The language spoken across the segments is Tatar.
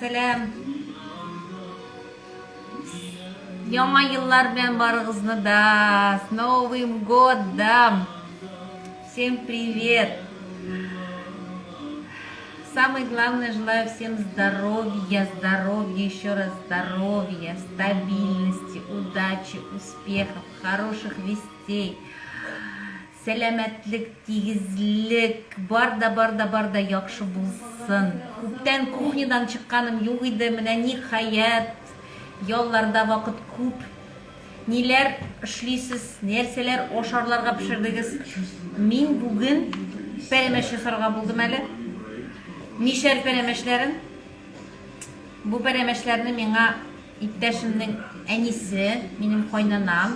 сәлам. Яңа еллар белән барыгызны да! С Новым годом! Всем привет! Самое главное, желаю всем здоровья, здоровья, еще раз здоровья, стабильности, удачи, успехов, хороших вестей, сәламәтлек, тигезлек, бар да, бар да, бар да яхшы булсын. Күптән кухнядан чыкканым юк иде, менә ниһаять, ялларда вакыт күп. Ниләр эшлисез, нәрсәләр ашарларга пешердегез? Мин бүген пәрәмәч ясарга булдым әле. Мишәр пәрәмәчләрен. Бу пәрәмәчләрне миңа иптәшемнең әнисе, минем кайнанам,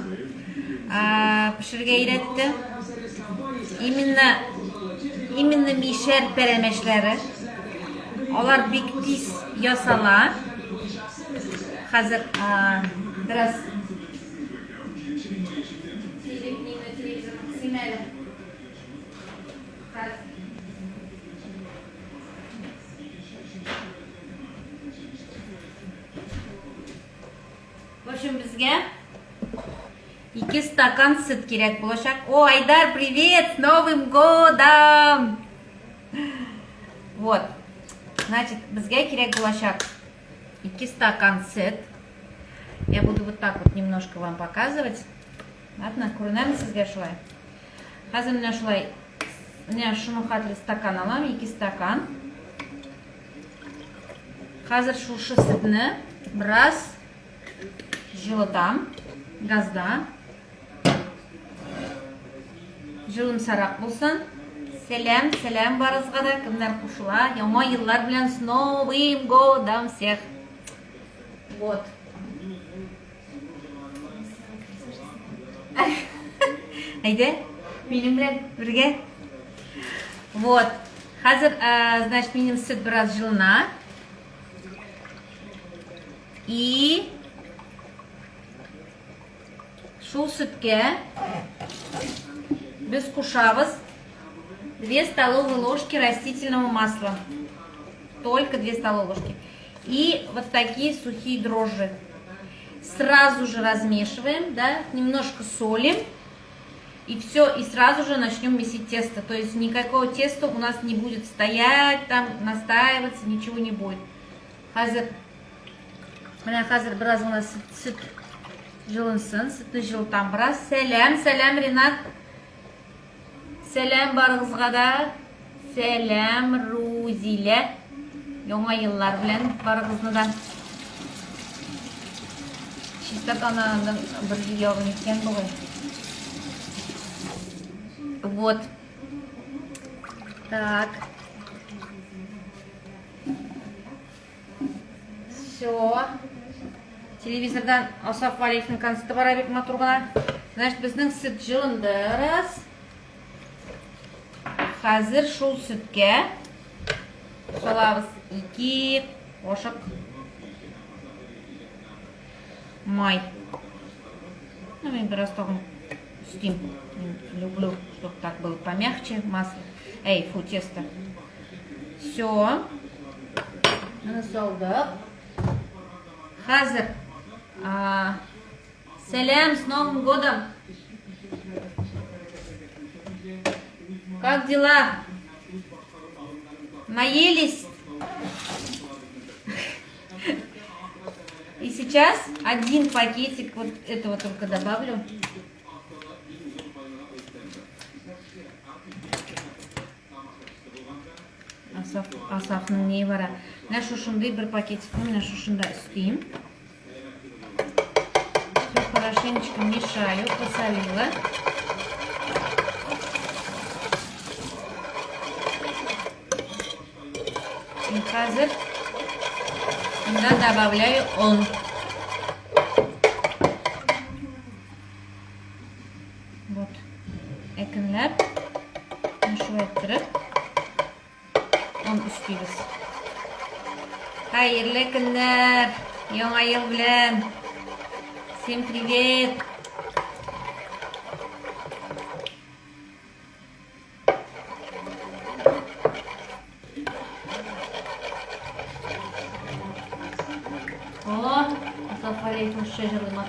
пешерергә өйрәтте. Именно именно мишәр пәрәмәчләре. Алар бик тиз ясала. Хәзер бераз телевизорны кысыйм әле. Хәзер. В общем, безгә ике стакан сөт кирәк булачак. О, Айдар, привет! С Новым годом! Вот. Значит, безгә кирәк булачак ике стакан сөт. Я буду вот так вот немножко вам показывать. Ладно, күренәме сезгә шулай? Хәзер менә шулай, менә шуның хәтле стакан алам, ике стакан. Хәзер шушы сөтне бераз җылытам газда. Җылымсарак булсын. Сәлам, сәлам барыгызга да, кемнәр кушыла. Яңа еллар белән с Новым годом всех. Вот. Әйдә, минем белән бергә. Вот. Хәзер, э, значит, минем сөт бераз җылына. И шул сөткә без кушабыз 2 столовые ложки растительного масла. Только 2 столовые ложки. И вот такие сухие дрожжи. Сразу же размешиваем, да, немножко солим. И все, и сразу же начнем месить тесто. То есть никакого теста у нас не будет стоять, там, настаиваться, ничего не будет. Хәзер, менә хәзер бераз гына сөт, сөт җылынсын, сөтне җылытам бераз. Сәлам, сәлам, Ренат. Сәлам барыгызга да. Сәлам, Рузилә. Яңа еллар белән барыгызны да. Чиста тананың бер ягын иткән бугай. Вот. Так. Все. Телевизордан Асаф Валиевның концерты бара бик матур гына. Значит, безнең сөт җылынды раз. Хәзер шул сөткә салабыз ике кашык май. Ну, мин бераз тагын өстим. Мин люблю, чтобы так было помягче масло. Эй, фу, тесто. Все. Моны салдык. Хәзер сәлам, с Новым годом! Как дела? Наелись? И сейчас один пакетик вот этого только добавлю. Асаф, Асафның ни бара? Менә шушындый бер пакетикны менә шушында өстим. Все хорошенечко мешаю, посолила. И хәзер сюда добавляю он. Вот. Әкренләп шулай иттереп он өстибез. Хәерле көннәр! Яңа ел белән! Всем привет!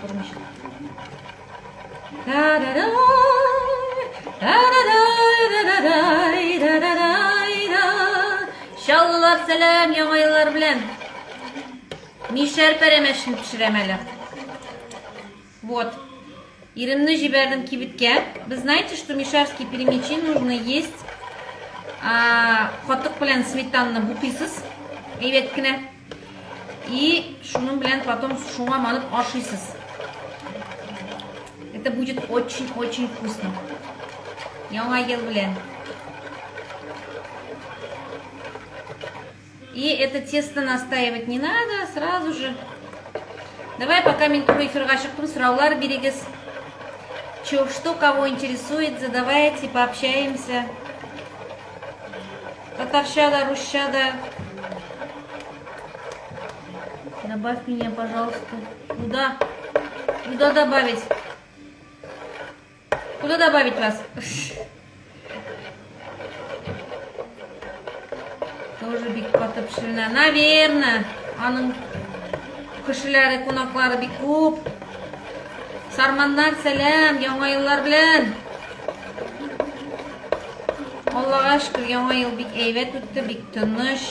Матур мич. Чаллылар сәлам, яңа еллар белән. Мишәр пәрәмәчен пешерәм әле. Вот. Иремне җибәрдем кибеткә. Вы знаете, что мишарские перемечи нужно есть а, катык белән сметанны бутыйсыз. Әйбәт кенә. И шуның белән потом шуңа манып ашыйсыз. Это будет очень-очень вкусно. Яңа ел белән. И это тесто настаивать не надо, сразу же. Давай, пока мин туры эфирга чыктым, сораулар бирегез. Чё, что кого интересует, задавайте, пообщаемся. Татарча да, русча да. Добавь меня, пожалуйста. Куда? Куда добавить? Куда добавить вас? Тоже бик каты пешеренә. Наверное, аның кешеләре, кунаклары бик күп. Сарманнар сәлам, яңа еллар белән. Аллага шөкер, яңа ел бик әйбәт үтте, бик тыныч.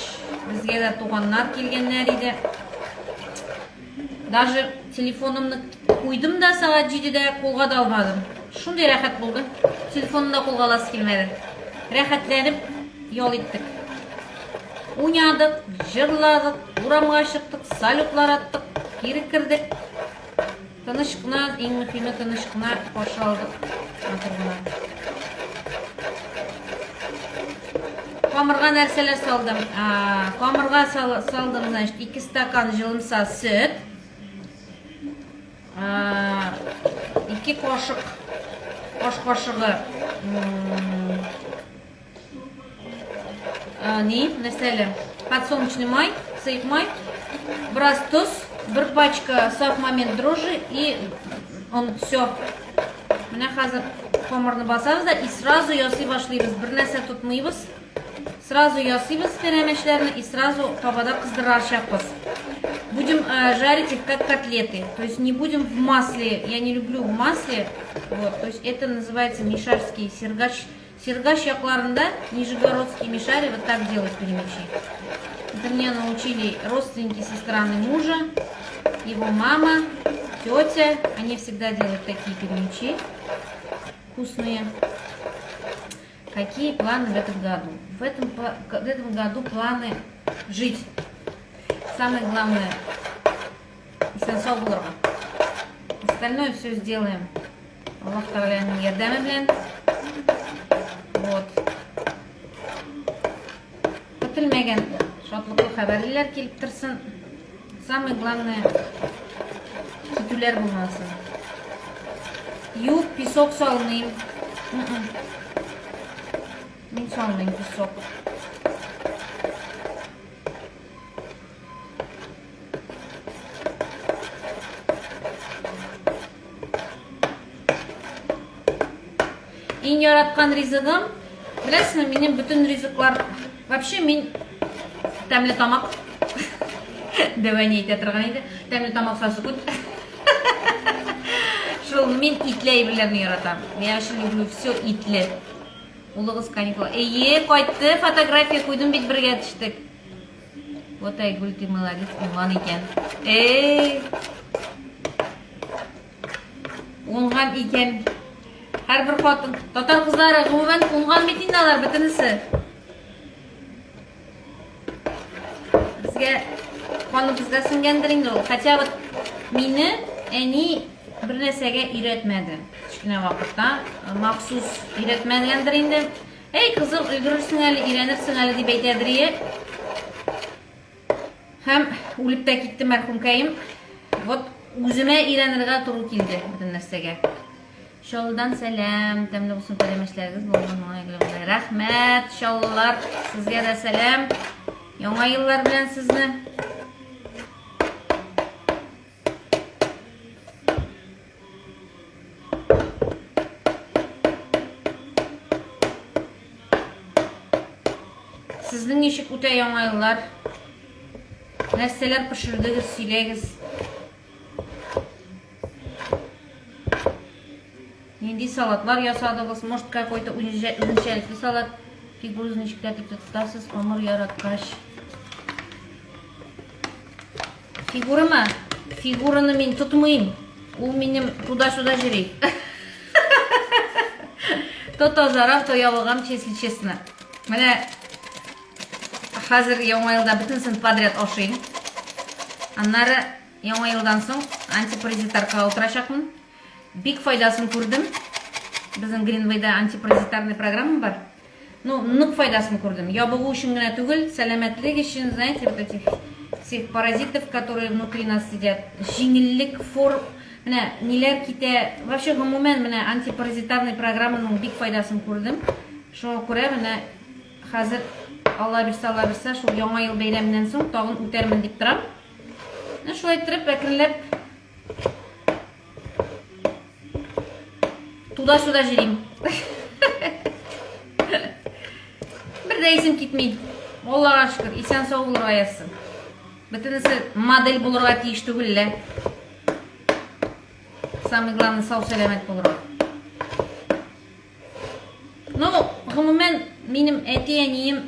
Безгә дә туганнар килгәннәр иде. Даже телефонымны куйдым да сәгать җидедә кулга да алмадым. Шундый рәхәт булды. Телефонны да кулга аласы килмәде. Рәхәтләнеп ял иттек. Уйнадык, җырладык, урамга чыктык, салютлар аттык, кире кердек. Тыныч кына, иң мөһиме тыныч кына каршы алдык. Матур гына. Камырга нәрсәләр салдым? Камырга салдым, значит, 2 стакан җылымса сөт. 2 кашык аш кашыгы ни, нәрсә әле? Подсолнечный май, сыек май, бераз тоз, бер пачка саф момент дрожжи и он все. Менә хәзер камырны басабыз да и сразу ясый башлыйбыз. Бер нәрсә тотмыйбыз. Сразу ясыйбыз пәрәмәчләрне и сразу табада кыздырачакбыз. Будем жарить их как котлеты. То есть не будем в масле. Я не люблю в масле. Вот, то есть это называется мишарский сергач. Сергач якларында, нижегородские мишари вот так делают перемечи. Это меня научили родственники со стороны мужа, его мама, тетя. Они всегда делают такие перемечи вкусные. Какие планы в этом году? В этом году планы жить. Самое главное, исән-сау булырга. Остальное все сделаем. Аллаһ Тәгаләнең ярдәме белән. Вот. Көтелмәгән шатлыклы хәбәрләр килеп торсын. Самое главное, китүләр булмасын. Юк, песок салмыйм. Мин салмыйм песок. Иң яраткан ризыгым, беләсезме, минем бөтен ризыклар, вообще мин тәмле тамак. Дәвәни әйтә торган иде. Тәмле тамак сасы күт. Шул мин итле әйберләрне яратам. Я очень люблю все итле. Улыгыз каникул. Әйе, кайтты, фотография куйдым бит бергә төштек. Вот Айгүл, ты молодец, уңган икән. Эй! Уңган икән. Һәрбер хатын, татар кызлары гомумән уңган бит инде алар бөтенесе. Безгә каныбызга сеңгәндер инде ул. Хотя вот мине әни бер нәрсәгә өйрәтмәде. Кечкенә вакытта махсус өйрәтмәгәндер инде. Әй, кызым, өлгерерсең әле, өйрәнерсең әле, дип әйтәдер ие. Һәм үлеп тә китте мәрхүмкәем. Вот үземә өйрәнергә туры килде бөтен нәрсәгә. Чаллыдан сәлам, тәмле булсын пәрәмәчләрегез, булган моңа гөлгә. Рәхмәт, Чаллылар, сезгә дә сәлам. Яңа еллар белән сезне. Сезнең ничек үтә яңа еллар? Нәрсәләр пешердегез, сөйләгез. Нинди салатлар ясадыгыз? Может, какой-то үзенчәлекле салат? Фигурагызны ничек тәртиптә тотасыз, камыр яраткач? Фигурама? Фигураны мин тотмыйм. Ул минем туда-сюда йөри. То тазарам, то ябыгам, если честно. Менә хәзер яңа елда бөтенесен подряд ашыйм. Аннары яңа елдан соң антипаразитаркага утырачакмын. Бик файдасын күрдем. Безнең Гринвейда антипаразитарный программа бар. Ну, нык файдасын күрдем. Ябыгу өчен генә түгел, сәламәтлек өчен, знаете, вот этих всех паразитов, которые внутри нас сидят, җиңеллек, фор, менә ниләр китә. Вообще, гомумән, менә антипаразитарный программаның бик файдасын күрдем. Шуңа күрә менә хәзер Алла бирсә, Алла бирсә, шул яңа ел бәйрәменнән соң тагын үтәрмен дип торам. Менә шулай иттереп, әкренләп Туда-сюда җөрим. Бер дә исем китми. Аллага шөкер, исән сау булырга язсын. Бөтенесе модель булырга тиеш түгел лә. Самый главный сау сәламәт булырга. Ну, гомумән, минем әти-әнием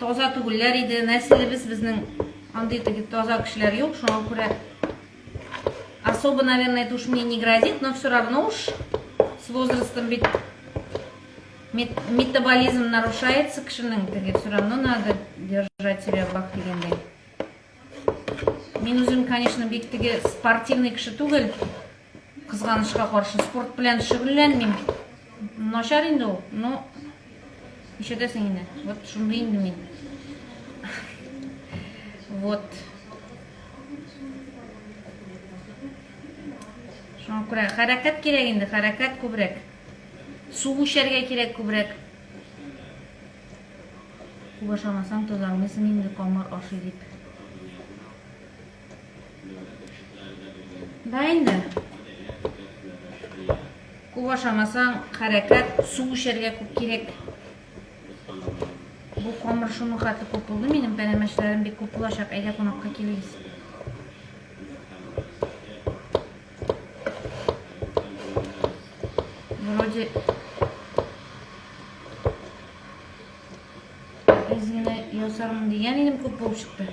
таза түгелләр иде. Нәселебез безнең андый теге таза кешеләр юк, шуңа күрә особо, наверное, это уж мне не грозит, но все равно уж с возрастом ведь метаболизм нарушается кешенең, теге все равно надо держать себя в руках дигәндәй. Мин үзем, конечно, бик теге спортивный кеше түгел. Кызганычка каршы, спорт белән шөгыльләнмим. Начар инде ул, но нишләтәсең инде. Вот шундый инде мин. Вот. Шуңа күрә хәрәкәт кирәк инде, хәрәкәт күбрәк. Су эчәргә кирәк күбрәк. Күп ашамасаң, тазармыйсың инде, камыр ашый дип. Да инде. Күп ашамасаң, хәрәкәт, су эчәргә күп кирәк. Бу камыр шуның хәтле күп булды, минем пәрәмәчләрем бик күп булачак. Әйдә кунакка килегез. Вроде әз генә ясармын дигән идем, күп булып чыкты.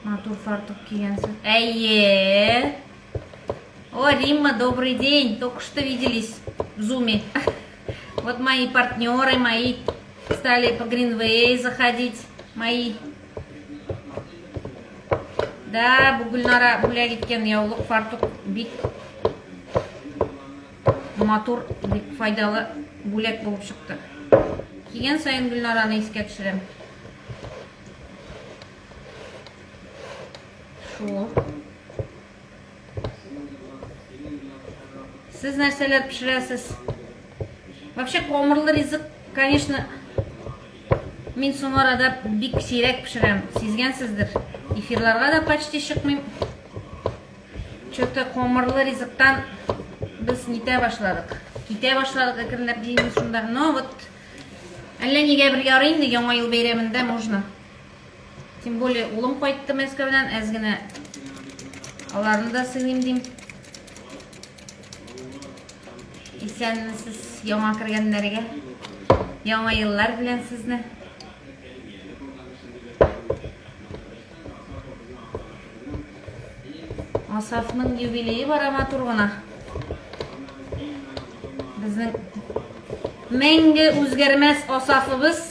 Матур фартук кигәнсең. Әйе. О, Римма, добрый день. Только что виделись в Зуме. Вот мои партнеры, мои стали по Greenway заходить. Мои. Да, бу Гөлнара бүләк иткән яулык фартук бик матур, бик файдалы бүләк булып чыкты. Кигән саен Гөлнараны искә төшерәм. Шул. Сез нәрсәләр пешерәсез? Вообще камырлы ризык, конечно, мин соңгы арада бик сирәк пешерәм. Сизгәнсездер. Эфирларга да почти чыкмыйм. Что-то камырлы ризыктан без нитә башладык. Китә башладык әкренләп димез шунда. Но вот әллә нигә бер ярый инде Яңа ел бәйрәмендә можно. Тем более улым кайтты Мәскәүдән, әз генә аларны да сыйлыйм дим. Исәнмесез яңа кергәннәргә. Яңа еллар белән сезне. Асафның юбилее бара матур гына. Безнең мәңге үзгәрмәс Асафыбыз.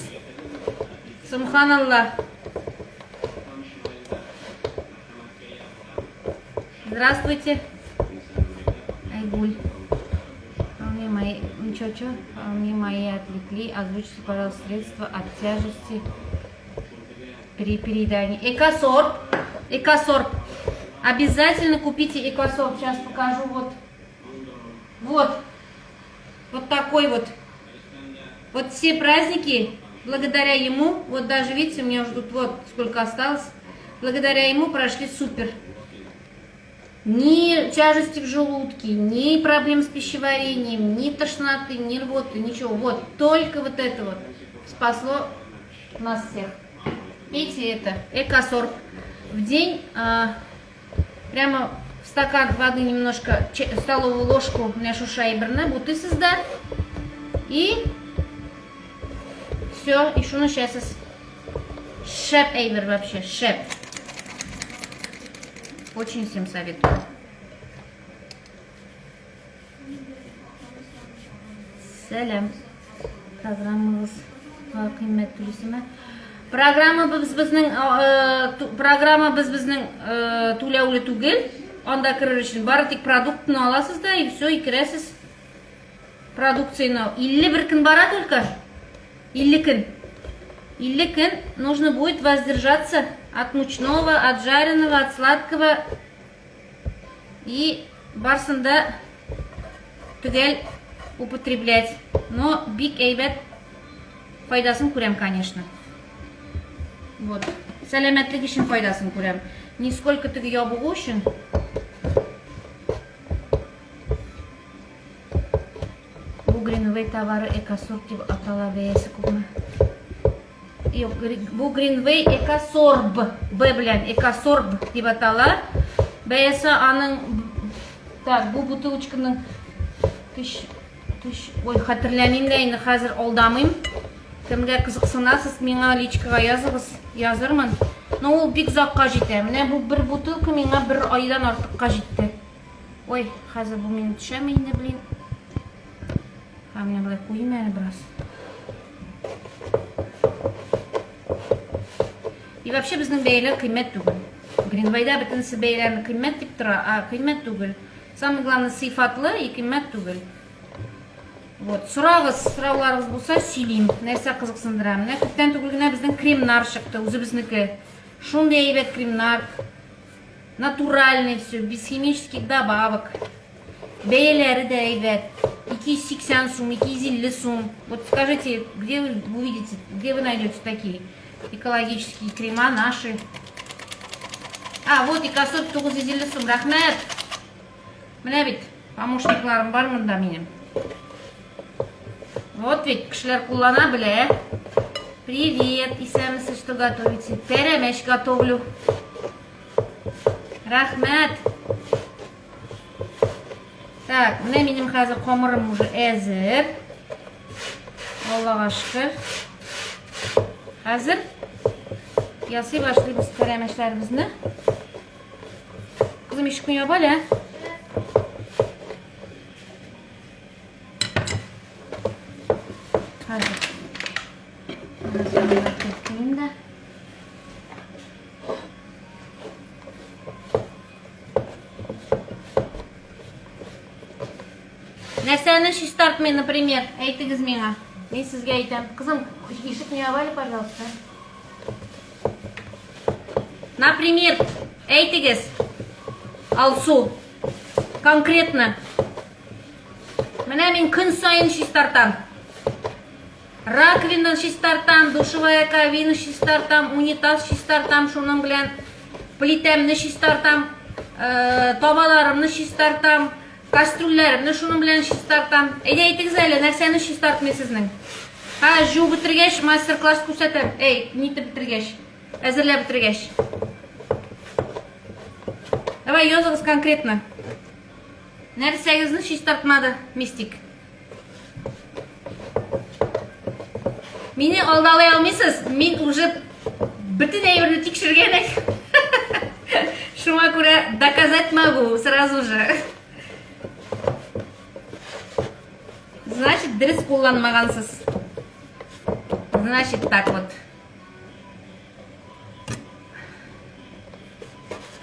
Субханаллах. Здравствуйте. Айгуль. Мне мои, ну чё, чё? Мне мои отвлекли. Озвучьте, пожалуйста, средства от тяжести при переедании. Экосорб. Экосорб. Обязательно купите экосорб. Сейчас покажу. Вот. Вот. Вот такой вот. Вот все праздники, благодаря ему, вот даже, видите, у меня уже тут вот сколько осталось, благодаря ему прошли супер. Ни тяжести в желудке, ни проблем с пищеварением, ни тошноты, ни рвоты, ничего. Вот, только вот это вот спасло нас всех. Пейте это, экосорб. В день, прямо Стакан воды немножко, столовую ложку менә шушы әйберне бутыйсыз да. И все, и шуны эчәсез. Шәп әйбер вообще, шәп. Очень всем советую. Сәлам. Программагызга кыйммәт түлисеме? Программа без безнең э, программа без безнең э, түләүле түгел. Анда керер өчен бары тик продуктны аласыз да и все, и керәсез. Продукцияне 51 көн бара только. 50 көн. 50 көн нужно будет воздержаться от мучного, от жареного, от сладкого. И барсын да төгәл употреблять. Но бик әйбәт файдасын күрәм, конечно. Вот. Сәламәтлек өчен файдасын күрәм. Нисколько теге ябыгу өчен. Бу Greenway товары экосорт дип атала, бәясе күпме? Юк, бу Greenway Экосорб, Б белән Экосорб дип атала. Бәясе аның так, бу бутылочканың тыш тыш ой, хәтерләмим дә инде хәзер алдамыйм. Кемгә кызыксынасыз, миңа личкага языгыз, язырмын. Но ул бик озакка җитә. Менә бу бер бутылка миңа бер айдан артыкка җитте. Ой, хәзер бу минем төшәме инде, блин. Һәм менә болай куйыйм әле бераз. И вообще безнең бәяләр кыйммәт түгел. Гринвейда бөтенесе бәяләрне кыйммәт дип тора, а кыйммәт түгел. Самое главное сыйфатлы и кыйммәт түгел. Вот, сорагыз, сорауларыгыз булса сөйлим. Нәрсә кызыксындыра? Менә күптән түгел генә безнең кремнар чыкты, үзебезнеке. Шундый әйбәт кремнар. Натуральный все, без химических добавок. Бәяләре дә әйбәт. 280 сум, 250 сум. Вот скажите, где вы увидите, где вы найдете такие экологические крема наши? А, вот Экосорб 950 сум. Рәхмәт. Менә бит, помощникларым бар монда минем. Вот ведь кешеләр куллана белә. Привет, исәнмесез, что готовите? Пәрәмәч готовлю. Рәхмәт. Так, менә минем хәзер камырым уже әзер. Аллага шөкер. Хәзер ясый башлыйбыз пәрәмәчләребезне. Кызым, ишекне яп әле. Хәзер. Куйым да. Нәрсәне чистартмый, например, әйтегез миңа. Мин сезгә әйтәм. Кызым, ишекне яп әле, пожалуйста. Например, әйтегез, Алсу, конкретно. Менә мин көн саен чистартам. Раковина чистартам, душевая кабина чистартам, унитаз чистартам, шуның белән плитәмне чистартам, э, табаларымны чистартам, кастрюльләремне шуның белән чистартам. Әйдә әйтегез әле, нәрсәне чистартмый сезнең? Ха, жуып бетергәч, мастер-класс күрсәтәм. Әй, нитеп бетергәч, әзерләп бетергәч. Давай, языгыз конкретно. Нәрсәгезне чистартмады, мистик? Мине алдалый алмыйсыз, мин уже бөтен әйберне тикшергән. Шуңа күрә доказать могу сразу же. Значит, дөрес кулланмагансыз. Значит, так вот.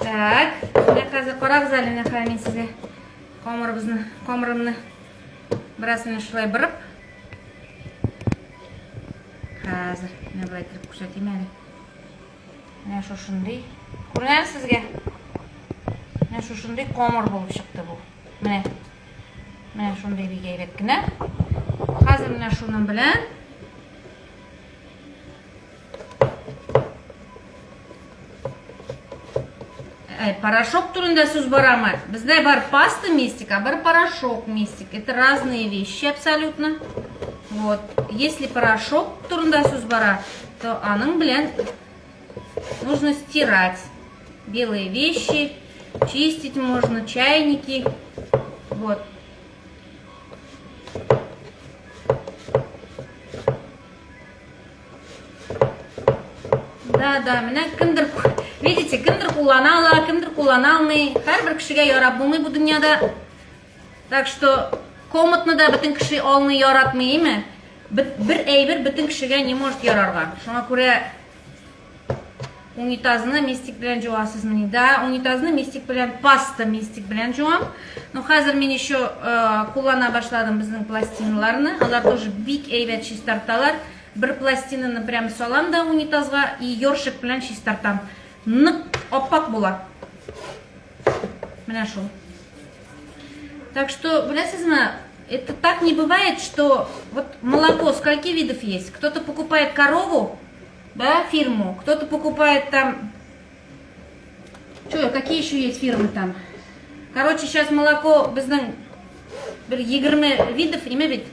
Так, менә хәзер карагыз әле, менә хәзер мин сезгә камырыбызны, камырымны бераз менә шулай борып. Хәзер менә болай итеп күрсәтим әле. Менә шушындый. Күренәме сезгә? Менә шушындый камыр булып чыкты бу. Менә. Менә шундый бик әйбәт кенә. Хәзер менә шуның белән Э, порошок турында сүз барамы? Бездә бар паста мистика, бар порошок мистик. Это разные вещи абсолютно. Вот. Если порошок турында сүз бара, то аның белән нужно стирать белые вещи. Чистить можно, чайники. Вот. Да, да, менә кемдер, видите, кемдер куллана ала, кемдер куллана алмый. Һәрбер кешегә ярап булмый бу дөньяда. Так что комнатны да бөтен кеше алмый, яратмый, име? Бер әйбер бөтен кешегә не может ярарга. Шуңа күрә унитазны мистик белән жуасызмыни? Да, унитазны мистик белән, паста мистик белән жуам. Но хәзер мин еще куллана башладым безнең пластиналарны. Алар тоже бик әйбәт чистарталар. Бер пластинаны прям салам да унитазга и ёршик белән чистартам. Нык аппак була. Менә шул. Так что, беләсезме, это так не бывает, что вот молоко скольки видов есть? Кто-то покупает корову, да, фирму, кто-то покупает там... Что, какие еще есть фирмы там? Короче, сейчас молоко безнең бер 20 видов, име бит.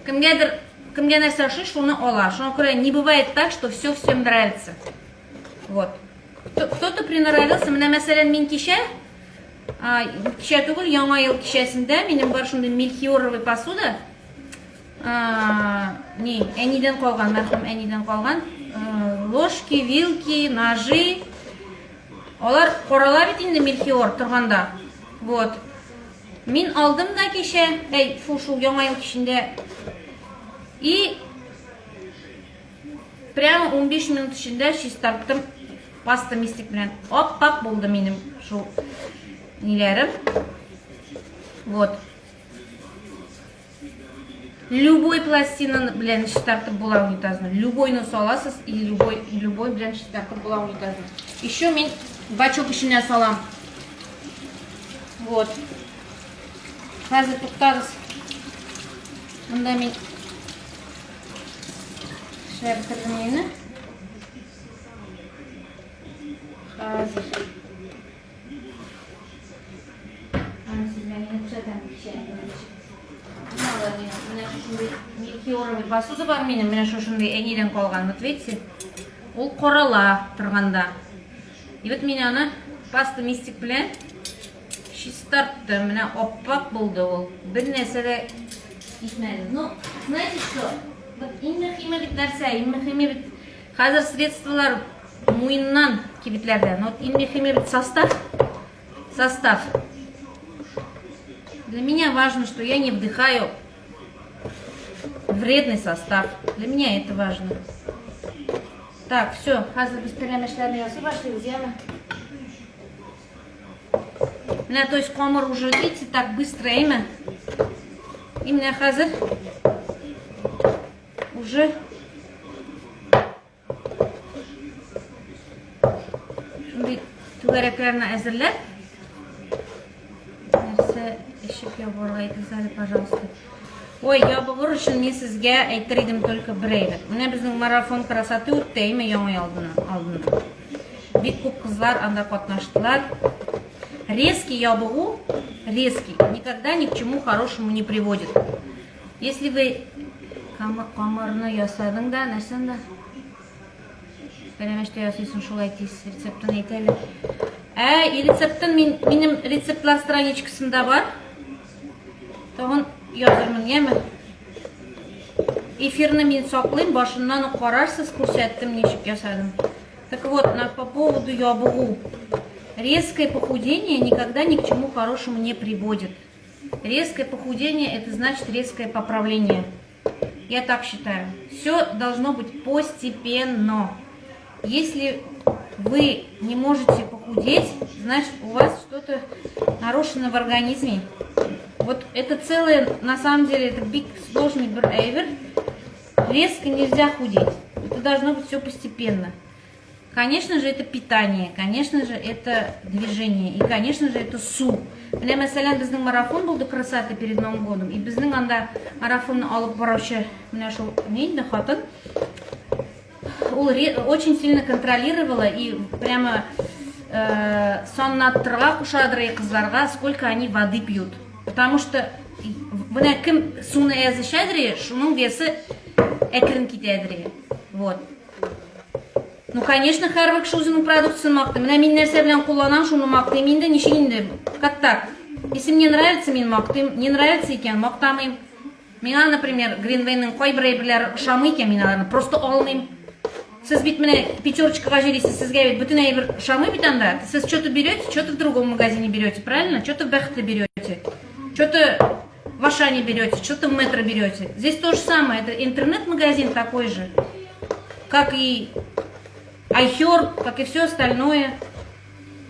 Кемгәдер, кемгә нәрсә ошый, шуны ала. Шуңа күрә не бывает так, что все всем нравится. Вот. Кто-то приноровился. Менә, мәсәлән, мин кичә, кичә түгел, Яңа ел кичәсендә минем бар шундый мельхиоровый посуда, не, әнидән калган, мәрхүм әнидән калган, ложки, вилки, ножи. Алар карала бит инде мельхиор торганда. Вот. Мин алдым да кичә, әй, фу, шул Яңа ел кичендә. И прямо 15 минут эчендә чистарттым паста мистик белән. Ап-ак булды минем шул ниләрем. Вот. Любой пластинаны белән чистартып була унитазны. Любойны саласыз и любой белән чистартып була унитазны. Еще мин бачок эченә салам. Вот. Хәзер туктагыз. Монда мин эшләп бетердем инде. Хәзер. Аны сезгә мин күрсәтәм кичә. Менә шушындый мельхиоровый посуда бар минем, менә шушындый әнидән калган. Вот видите? Ул карала торганда. И вот мин аны паста мистик белән чистарттым. Менә аппак булды ул. Бер нәрсә дә китмәде. Ну, знаете что? Вот иң мөһиме бит нәрсә? Иң мөһиме бит хәзер средстволар муеннан кибетләрдә. Но иң мөһиме бит состав. Состав. Для меня важно, что я не вдыхаю вредный состав. Для меня это важно. Так, все, хәзер без пәрәмәчләрне ясый башлыйбыз, яме? Менә, то есть камыр уже, видите, так быстро, әйме? И менә хәзер уже шундый түгәрәкләрне әзерләп, нәрсә эчеп ябарга әйтегез әле, пожалуйста. Ой, ябыгыр өчен мин сезгә әйтер идем только бер әйбер. Менә безнең марафон красоты үтте, әйме, яңа ел алдыннан. Бик күп кызлар анда катнаштылар. Резкий ябыгу, резкий, никогда ни к чему хорошему не приводит. Если вы камырны ясадың да, нәрсәне дә? Пәрәмәч тә ясыйсың шулай тиз, рецептын әйт әле. Ә, и рецептын мин, минем рецептлар страничкасында бар. Тагын язырмын, яме? Эфирны мин саклыйм, башыннан ук карарсыз, күрсәттем, ничек ясадым. Так вот, по поводу ябыгу. Резкое похудение никогда ни к чему хорошему не приводит. Резкое похудение – это значит резкое поправление. Я так считаю. Все должно быть постепенно. Если вы не можете похудеть, значит, у вас что-то нарушено в организме. Вот это целое, на самом деле, это бик сложный бер әйбер. Резко нельзя худеть. Это должно быть все постепенно. Конечно же, это питание, конечно же, это движение, и, конечно же, это су. Менә, мәсәлән, безнең марафон булды красоты перед Новым годом, и безнең анда марафонны алып баручы менә шул ни инде хатын, ул очень сильно контролировала и прямо саннаттырга кушадыр и кызларга, сколько они воды пьют. Потому что менә кем суны әз эчәдер, шуның весы әкрен китәдер. Вот. Ну, конечно, һәрбер кеше үзенең продукциясен мактый. Менә мин нәрсә белән кулланам, шуны мактыйм инде. Ничек инде? Как так? Если мне нравится, мин мактыйм. Не нравится икән, мактамыйм. Миңа, например, Greenway-ның кайбер әйберләре ошамый икән, мин аларны просто алмыйм. Сез бит менә пятерочкага җөрисез, сезгә бит бөтен әйбер ошамый бит анда. Сез что-то берете, что-то в другом магазине берете, правильно? Что-то в Бәхетле берете. Что-то в Ашане берете, что-то в Метро берете. Здесь то же самое, это интернет-магазин такой же, как и iHerb, как и все остальное.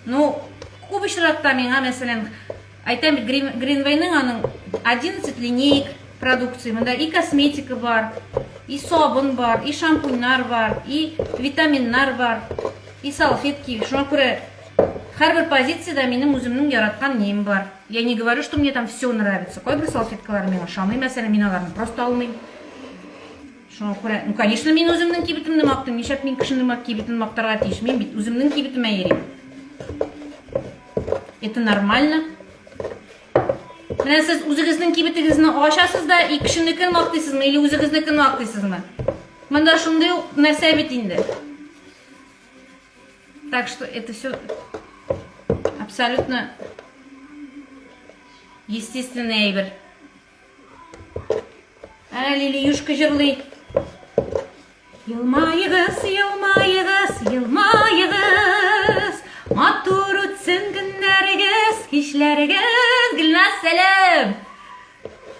Ну, күп очракта миңа, мәсәлән, әйтәм бит, Greenway-ның аның 11 линеек продукции. Монда и косметика бар, и сабын бар, и шампуньнар бар, и витаминнар бар, и салфетки. Шуңа күрә һәрбер позициядә минем үземнең яраткан нем бар. Я не говорю, что мне там все нравится. Кайбер салфеткалар миңа ошамый, мәсәлән, мин аларны просто алмыйм. Шуңа күрә, ну, конечно, мин үземнең кибетемне мактыйм. Нишләп мин кешенең кибетен мактарга тиеш? Мин бит үземнең кибетемә йөрим. Это нормально. Менә сез үзегезнең кибетегезне ачасыз да, и кешенекен мактыйсызмы, или үзегезнекен мактыйсызмы? Монда шундый ук нәрсә бит инде. Так что это все абсолютно естественный әйбер. Ә, Лилиюшка җырлый. Елмаегыз, елмаегыз, елмаегыз, Матур үтсен көннәрегез, кичләрегез. Гөлназ, сәлам!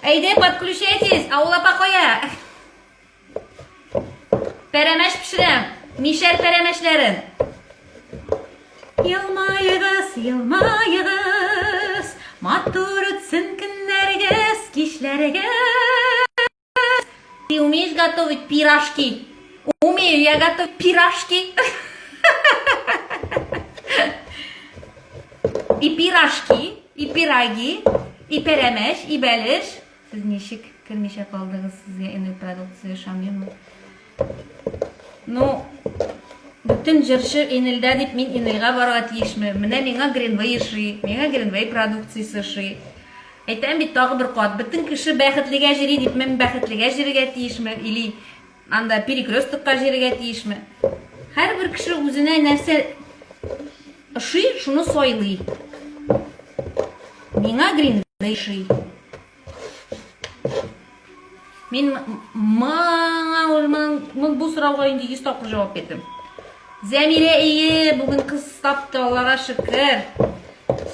Әйдә, подключайтесь, авыл апа кая? Пәрәмәч пешерәм, мишәр пәрәмәчләрен. Елмаегыз, елмаегыз, матур үтсен көннәрегез, кичләрегез. Ты умеешь готовить пирожки? Умею я готовить пирожки. И пирожки, и пироги, и пәрәмәч, и бәлеш. Сез ничек кермичә калдыгыз, сезгә энел продукция ошамыймы? Ну, бөтен җырчы Энелдә дип мин Энелгә барырга тиешме? Менә миңа Greenway ошый, миңа Greenway продукциясе ошый. Әйтәм бит тагы бер кат, бөтен кеше бәхетлегә җөри дип мин бәхетлегә җөрергә тиешме? Или анда перекрестокка җөрергә тиешме? Һәрбер кеше үзенә нәрсә ошый, шуны сайлый. Миңа Greenway ошый. Мин моңа моң бу сорауга инде 100 тапкыр җавап бирдем. Зәмирә ие, бүген кыз тапты, Аллага шөкер.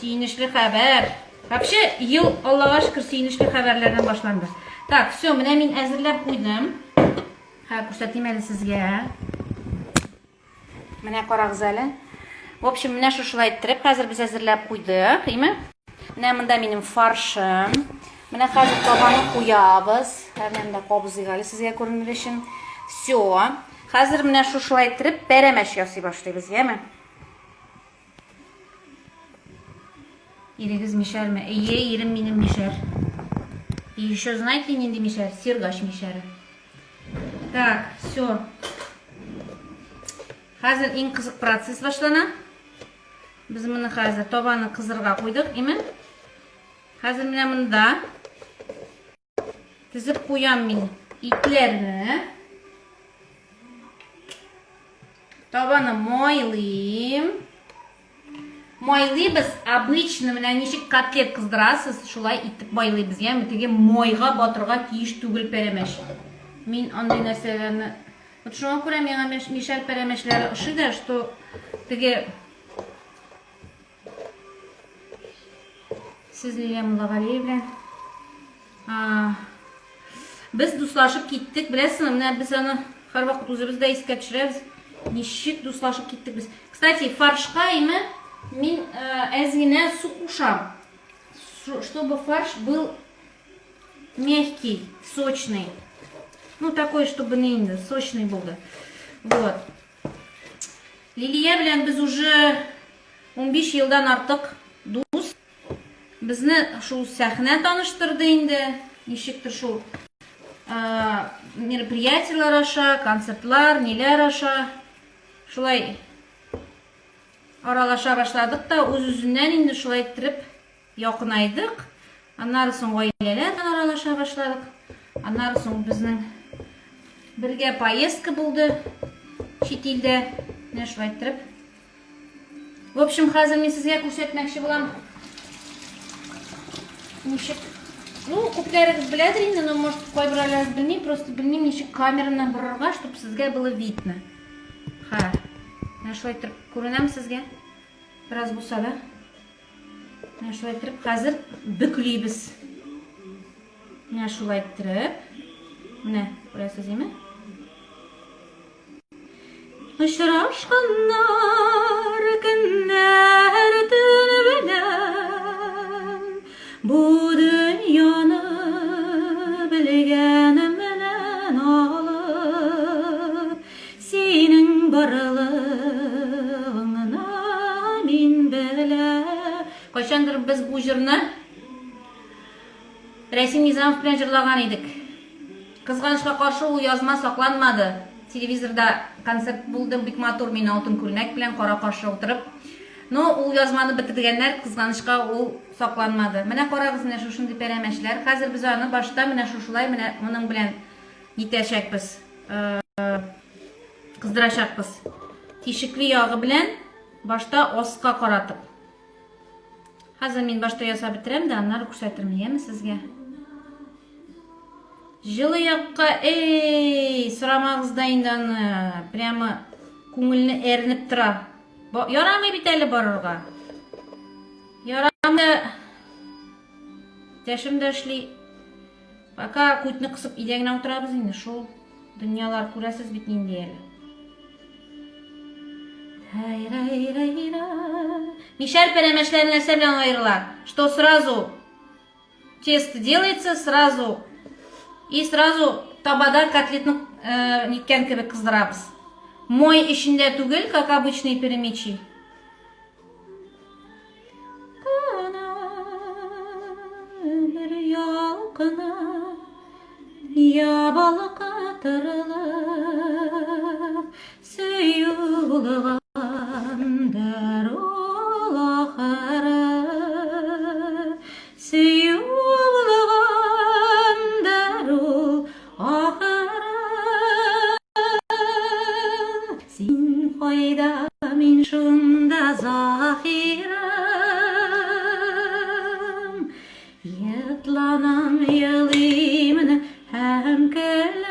Сөенечле хәбәр. Вообще, ел Аллага шөкер сөенечле хәбәрләрдән башланды. Так, все, менә мин әзерләп куйдым. Ха, күрсәтим әле сезгә. Менә карагыз әле. В общем, менә шушылай иттереп хәзер без әзерләп куйдык, име? Менә монда минем фаршым. Менә хәзер табаны куябыз. Менә монда кабызыйк әле сезгә күренер өчен. Все. Хәзер менә шушылай иттереп пәрәмәч ясый башлыйбыз, яме? Ирегез мишәрме? Әйе, ирем минем мишәр. И еще знаете, нинди мишәр? Сергач мишәре. Так, все. Хәзер иң кызык процесс башлана. Без моны хәзер табаны кызырга куйдык, име? Хәзер менә монда тезеп куям мин итләрне. Табаны майлыйм. Майлыйбыз обычно, менә ничек котлет кыздырасыз, шулай итеп майлыйбыз. Ягъни теге майга батырга тиеш түгел пәрәмәч. Мин андый нәрсәләрне Вот шуңа күрә миңа мишәр пәрәмәчләре ошый да, что теге Сез Лилия Муллагалиева белән без дуслашып киттек, беләсеңме, менә без аны һәрвакыт үзебез дә искә төшерәбез. Ничек дуслашып киттек без. Кстати, фаршка име мин әз генә су кушам, чтобы фарш был мягкий, сочный. Ну, такой, чтобы не инде, сочный булды. Вот. Лилия белән без уже 15 елдан артык дус. Безне шул сәхнә таныштырды инде. Ничектер шул мероприятиеләр аша, концертлар, ниләр аша. Шулай аралаша башладык та, үз-үзеннән инде шулай иттереп якынайдык. Аннары соң гаиләләр белән аралаша башладык. Аннары соң безнең бергә поездка булды чит илдә. Менә шулай иттереп. В общем, хәзер мин сезгә күрсәтмәкче булам. Ничек? Ну, күпләрегез беләдер инде, но может кайберәүләрегез белми, просто белмим ничек камераны борырга, чтобы сезгә было видно. Ха. Менә шулай иттереп күренәм сезгә. Бераз булса да. Менә шулай иттереп хәзер бөклибез. Менә шулай иттереп. Менә, күрәсез име? Очрашканнар көннәр төн белән Бу дөньяны белгәнемнән алып Синең барлыгыңны мин беләм. Кайчандыр без бу җырны Рәсим Низамов белән җырлаган идек. Кызганычка каршы, ул язма сакланмады. Телевизорда концерт булды, бик матур, мин алтын күлмәк белән кара-каршы утырып. Но ул язманы бетергәннәр, кызганычка, ул сакланмады. Менә карагыз, менә шушындый пәрәмәчләр. Хәзер без аны башта менә шушылай, менә моның белән нитәчәкбез, кыздырачакбыз. Тишекле ягы белән башта аска каратып. Хәзер мин башта ясап бетерәм дә, аннары күрсәтермен, яме сезгә. Җылы якка, эй, сорамагыз да инде аны, прямо күңелне әрнеп тора. Ярамый бит әле барырга. Ярамый. Тәшем дә эшли. Пока күтне кысып өйдә генә утырабыз инде, шул. Дөньялар күрәсез бит нинди әле. Мишәр пәрәмәчләре нәрсә белән аерыла? Что сразу тесто делается, сразу и сразу табада котлетны э, ниткән кебек кыздырабыз. Мой эчендә түгел, как обычные перемечи. Бер ялкына ябалкытырлык сөю булгандыр ул ахыры. Сөю булгандыр ул ахыры. Син кайда, мин шунда, Заһирым. Етланам, елыймын һәм көләм.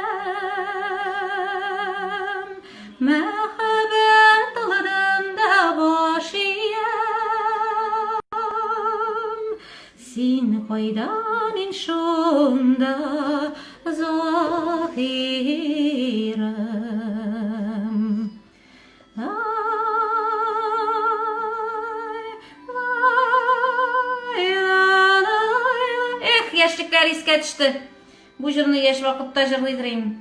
Мәхәббәт алдында баш иям. Син кайда, мин шунда, Заһирым. Эх, яшьлекләр искә төште. Бу җырны яшь вакытта җырлыйдыр идем.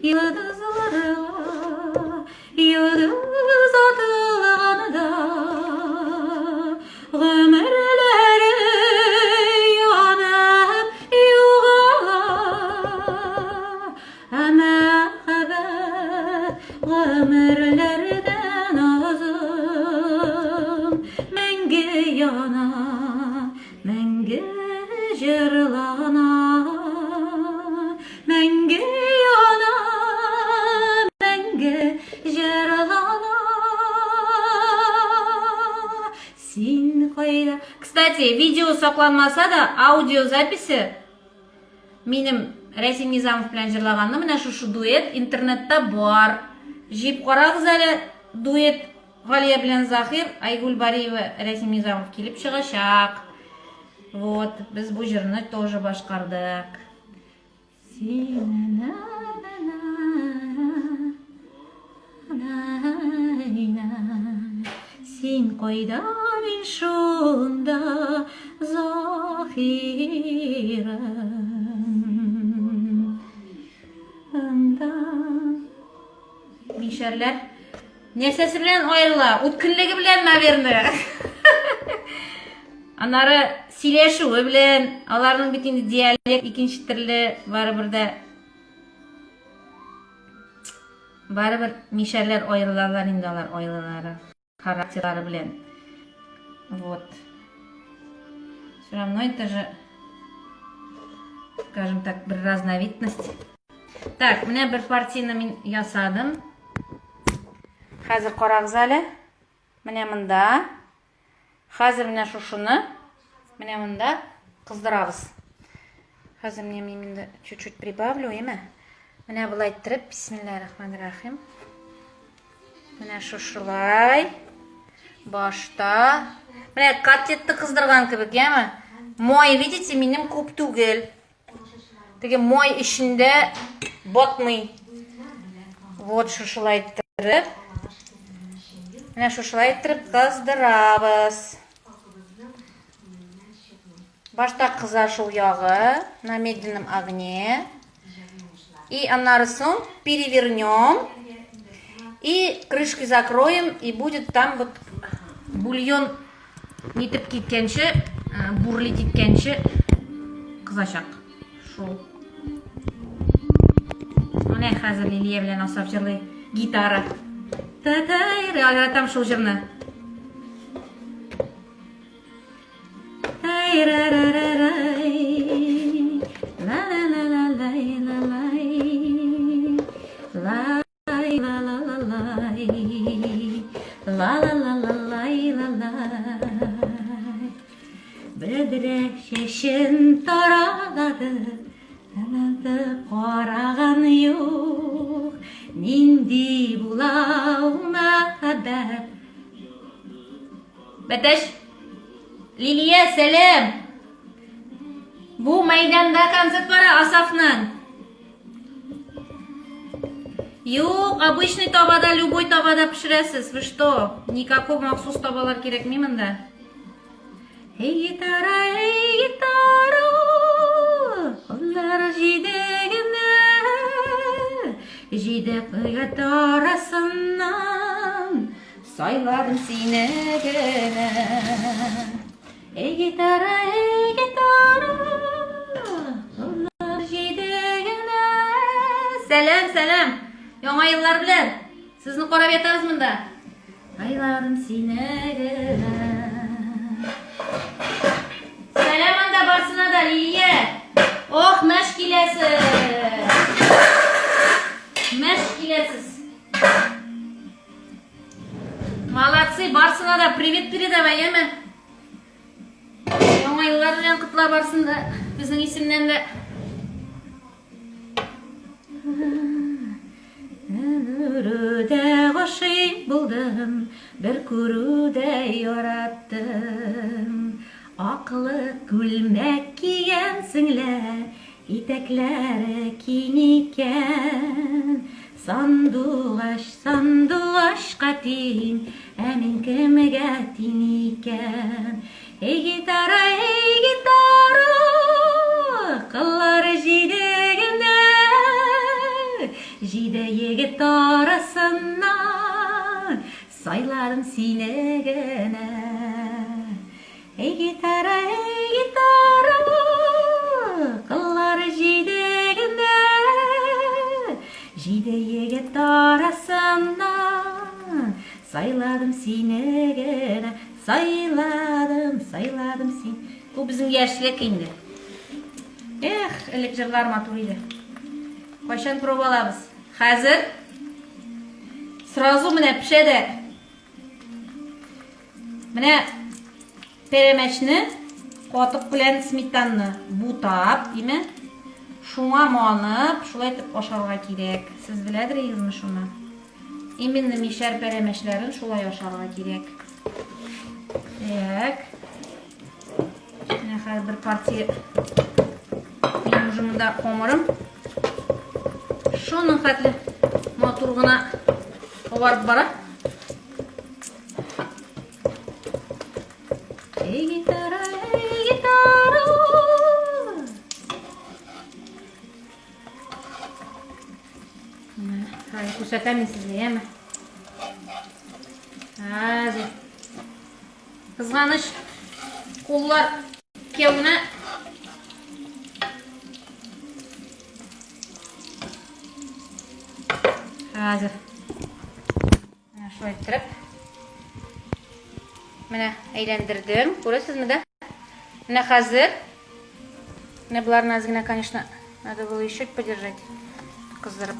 Йолдызларга йолдыз атылганда, Гомерләре янып югала. Ә мәхәббәт гомерләрдән озын, Мәңге яна, Мәңге җырлана, мәңге яна, мәңге җырлана. Син кайда? Кстати, видео сакланмаса да, аудиозаписи минем Рәсим Низамов белән җырлаганны менә шушы дуэт интернетта бар. Җыеп карагыз әле дуэт Галия белән Захир, Айгүл Бариева, Рәсим Низамов килеп чыгачак. Вот, без бу җырны тоже башкардык. Син кайда, мин шунда, Захирым. Мишәрләр Нәрсәсе белән аерыла? Үткенлеге белән, наверное. Аннары сөйләшүе белән, аларның бит инде диалект икенче төрле, барыбер дә барыбер мишәрләр аерылалар инде алар аерылалар характерлары белән. Вот. Все равно это же, скажем так, бер разновидность. Так, менә бер партияне мин ясадым. Хәзер карагыз әле. Менә монда. Хәзер менә шушыны менә монда кыздырабыз. Хәзер менә мин инде чуть-чуть прибавлю, әйме? Менә болай иттереп, бисмиллаһир-рахманир-рахим. Менә шушылай. Башта. Менә котлетты кыздырган кебек, яме? Май, видите, минем күп түгел. Теге май эчендә батмый. Вот шушылай иттереп. Менә шушылай иттереп кыздырабыз. Башта кыза шул ягы на медленном огне. И аннары соң перевернем. И крышкой закроем, и будет там вот бульон нитеп киткәнче, бурлить иткәнче кызачак. Шул. Менә хәзер Лилия белән Асаф җырлый гитара. Та-та, яратам шул җырны. Бөдрә чәчен таралады, Алады караган юк, Нинди була ул мәхәббәт? Бәтәш! Лилия, сәлам! Бу мәйданда концерт бара Асафның. Юк, обычный табада, любой табада пешерәсез. Вы что? Никакой махсус табалар кирәкми монда. Эй, гитара, эй, гитара, кызлар җиде генә, җиде кыят арасыннан сайладым сине генә. Эй, гитара, эй, гитара, кызлар җиде генә. Сәлам, сәлам! Яңа еллар белән! Сезне карап ятабыз монда. Сайладым сине генә. Сәлам анда барсына да, Лилия! Ох, мәш киләсез! Мәш киләсез! Молодцы, барсына да привет передавай, яме? Яңа еллар белән котла барсын да, безнең исемнән дә. Күрүдә гашыйк булдым, бер күрүдә яраттым. Аклы күлмәк кигәнсең лә, Итәкләре киң икән. Сандугач, сандугачка тиң, Ә мин кемгә тиң икән? Эй, гитара, эй, гитара, Кыллары җиде генә, Җиде егет арасыннан Сайладым сине генә. Эй, гитара, эй, гитара, кыллары җиде генә, җиде егет арасыннан сайладым сине генә, сайладым, сайладым син. Бу безнең яшьлек инде. Эх, элек җырлар матур иде. Кайчан проба алабыз? Хәзер сразу менә пешә дә. Менә пәрәмәчне катык белән сметанны бутап, име? Шуңа манып, шулай итеп ашарга кирәк. Сез беләдерегезме шуны? Именно мишәр пәрәмәчләрен шулай ашарга кирәк. Так. Менә хәзер бер партия минем уже монда камырым. Шуның хәтле матур гына кабарып бара. Эй, гитара, эй, гитара. Хәзер күрсәтәм мин сезгә, яме. Хәзер. Кызганыч, куллар икәү генә. Хәзер. Менә шулай иттереп. Менә әйләндердем. Күрәсезме дә? Менә хәзер. Менә боларны әз генә, конечно, надо было еще подержать. Кыздырып.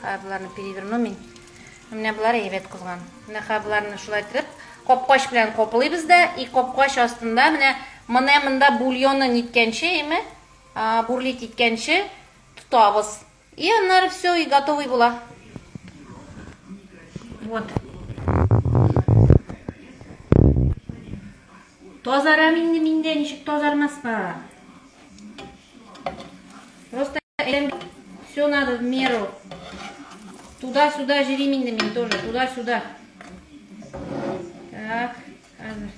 Хәзер боларны переверну мин. Менә болар әйбәт кызган. Менә хәзер боларны шулай итеп капкач белән каплыйбыз да, и капкач астында менә менә монда бульоны ниткәнче, әйме? Бурлить иткәнче тотабыз. И аннары все, и готовый була. Вот. Тазарам инде миндә, ничек тазармаска? Просто все надо в меру. Туда-сюда җөрим инде мин тоже, туда-сюда. Так, хәзер.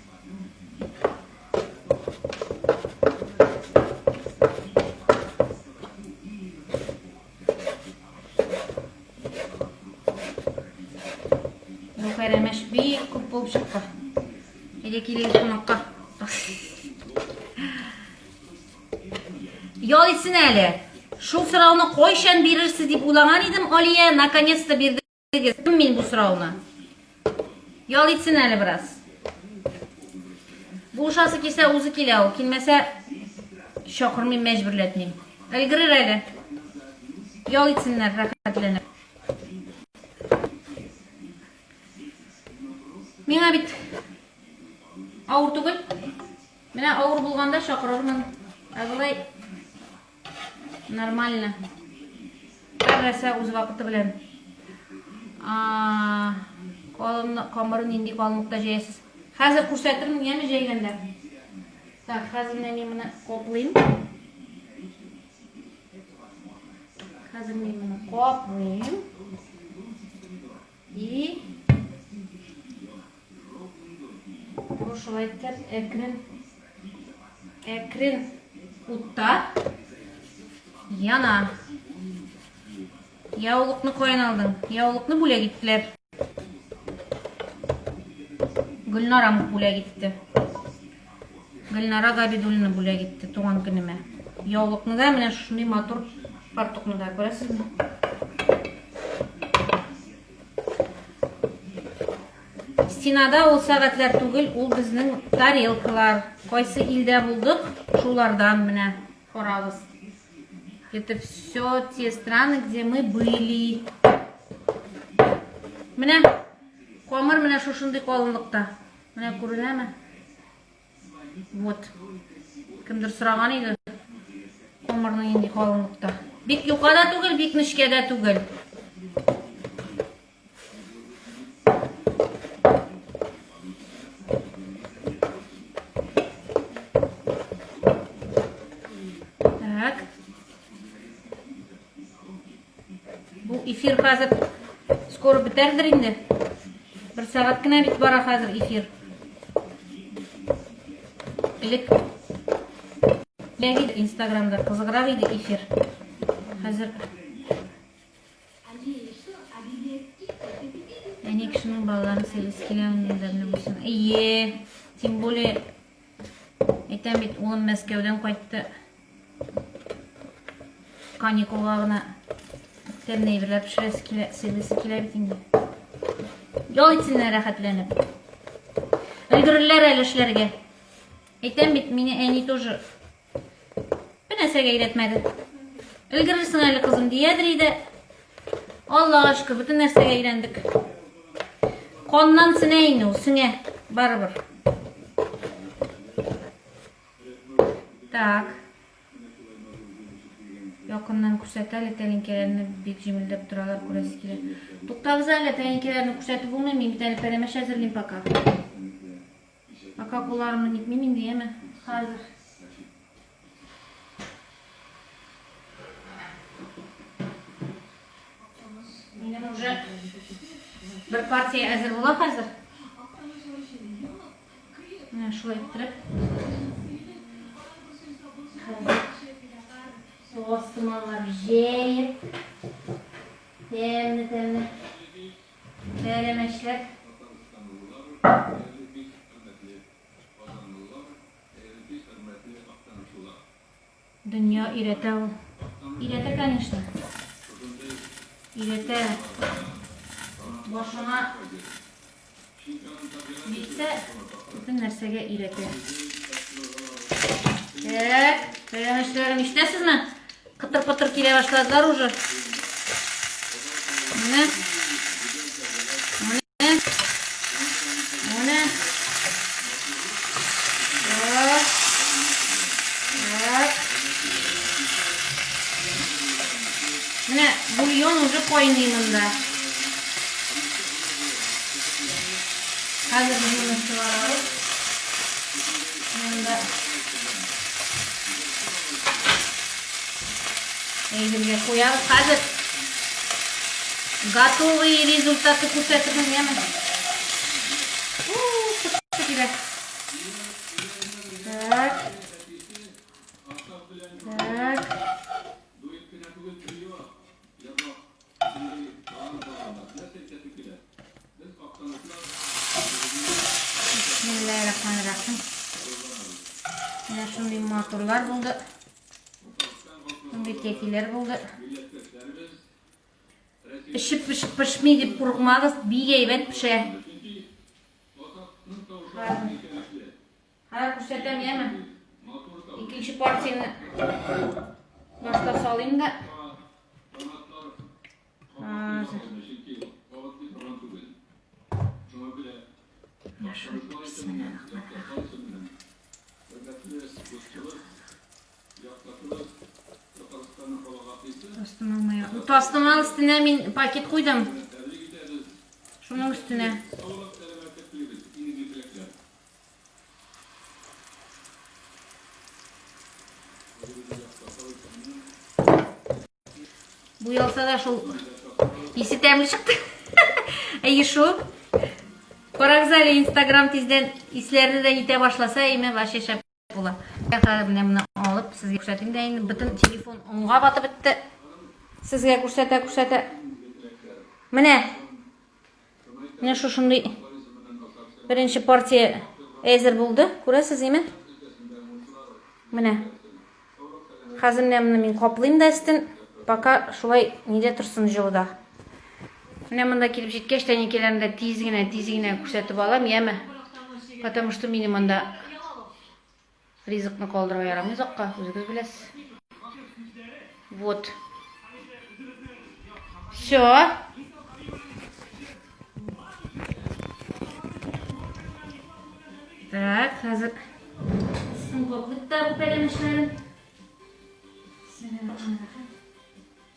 Бу пәрәмәч бик күп булып чыкты. Әйдә килегез кунакка. Ял итсен әле. Шул сорауны кайчан бирерсез дип уйлаган идем, Алия, наконец-то бирде. Кем мин бу сорауны? Ял итсен әле бераз. Булышасы килсә, үзе килә ул. Килмәсә, чакырмыйм, мәҗбүрләтмим. Өлгерер әле. Ял итсеннәр, рәхәтләнеп. Миңа бит авыр түгел. Менә авыр булганда чакырырмын. Ә болай Нормально. Һәр нәрсә үз вакыты белән. Калымны, камыры нинди калынлыкта җәясез? Хәзер күрсәтермен, яме җәйгәндә. Так, хәзер менә мин моны каплыйм. Хәзер мин моны каплыйм. И бу шулай итеп әкрен әкрен утта яна. Яулыкны каян алдың? Яулыкны бүләк иттеләр. Гөлнара бүләк итте. Гөлнара Габидуллина бүләк итте туган көнемә. Яулыкны да менә шушындый матур фартукны да күрәсезме? Стенада ул сәгатьләр түгел, ул безнең тарелкалар. Кайсы илдә булдык, шулардан менә карагыз. Это все те страны, где мы были. Менә камыр менә шушындый калынлыкта. Менә күренәме? Вот. Кемдер сораган иде. Камырның нинди калынлыкта. Бик юка да түгел, бик нечкә дә түгел. Так. Бу эфир хәзер скоро бетәрдер инде. Бер сәгать кенә бит бара хәзер эфир. Элек иде Инстаграмда кызыграк иде эфир. Хәзер Әни кешенең балаларын сөйлисе килә, дәмле булсын. Ие, тем более әйтәм бит, улым Мәскәүдән кайтты. Каникулга гына тәмле әйберләр пешерәсе килә, сыйлыйсы килә бит инде. Ял итсеннәр рәхәтләнеп. Өлгерерләр әле эшләргә. Әйтәм бит, мине әни тоже бер нәрсәгә өйрәтмәде. Өлгерерсең әле, кызым, диядер иде. Аллага шөкер, бөтен нәрсәгә өйрәндек. Каннан сеңә инде ул, сеңә, барыбер. Так. Якыннан күрсәт әле тәлинкәләрне бик җемелдәп торалар, күрәсе килә. Туктагыз әле, тәлинкәләрне күрсәтеп булмый, мин бит әле пәрәмәч әзерлим пока. Пока кулларымны нитмим инде, яме. Хәзер. Минем уже бер партия әзер була хәзер. Менә шулай иттереп. Хәзер тастымаллар җәеп, тәмле-тәмле пәрәмәчләр. Дөнья өйрәтә ул. Өйрәтә, конечно. Өйрәтә. Башыңа Милисә бөтен нәрсәгә өйрәтә. Так, пәрәмәчләрем ишетәсезме? Кытыр-пытыр килә башладылар уже. Менә. Менә. Менә. Так. Так. Менә бульон уже кайный монда. Хәзер без моны чыгарабыз. Монда әйбергә куябыз. Хәзер готовый результаты күрсәтермен, яме. Килә. Так. Так. Бисмилләһир-рахманир-рахим. Менә шундый матурлар булды. Шундый тәтиләр булды. Пешеп пешеп пешми дип курыкмагыз, бик әйбәт пешә. Хәзер күрсәтәм, яме. Икенче партияне башта салыйм да. Хәзер. Тастымал мая. Тастымал өстенә мин пакет куйдым. Шуның өстенә. Буялса да шул исе тәмле чыкты. Әйе шул. Карагыз әле Инстаграм тиздән исләрне дә итә башласа, әйме вообще шәп була. Хәзер менә моны алып сезгә күрсәтим дә инде бөтен телефон онга батып бетте. Сезгә күрсәтә күрсәтә. Менә Менә шушындый беренче партия әзер булды. Күрәсез, име? Менә. Хәзер менә моны мин каплыйм да өстен. Пока шулай нидә торсын җылыда. Менә монда килеп җиткәч тә никеләрне дә тиз генә, тиз генә күрсәтеп алам, яме? Потому что минем монда ризыкны калдырырга ярамый озакка, үзегез беләсез. Вот. Все. Так, хәзер өстен каплыйк та бу пәрәмәчләрен.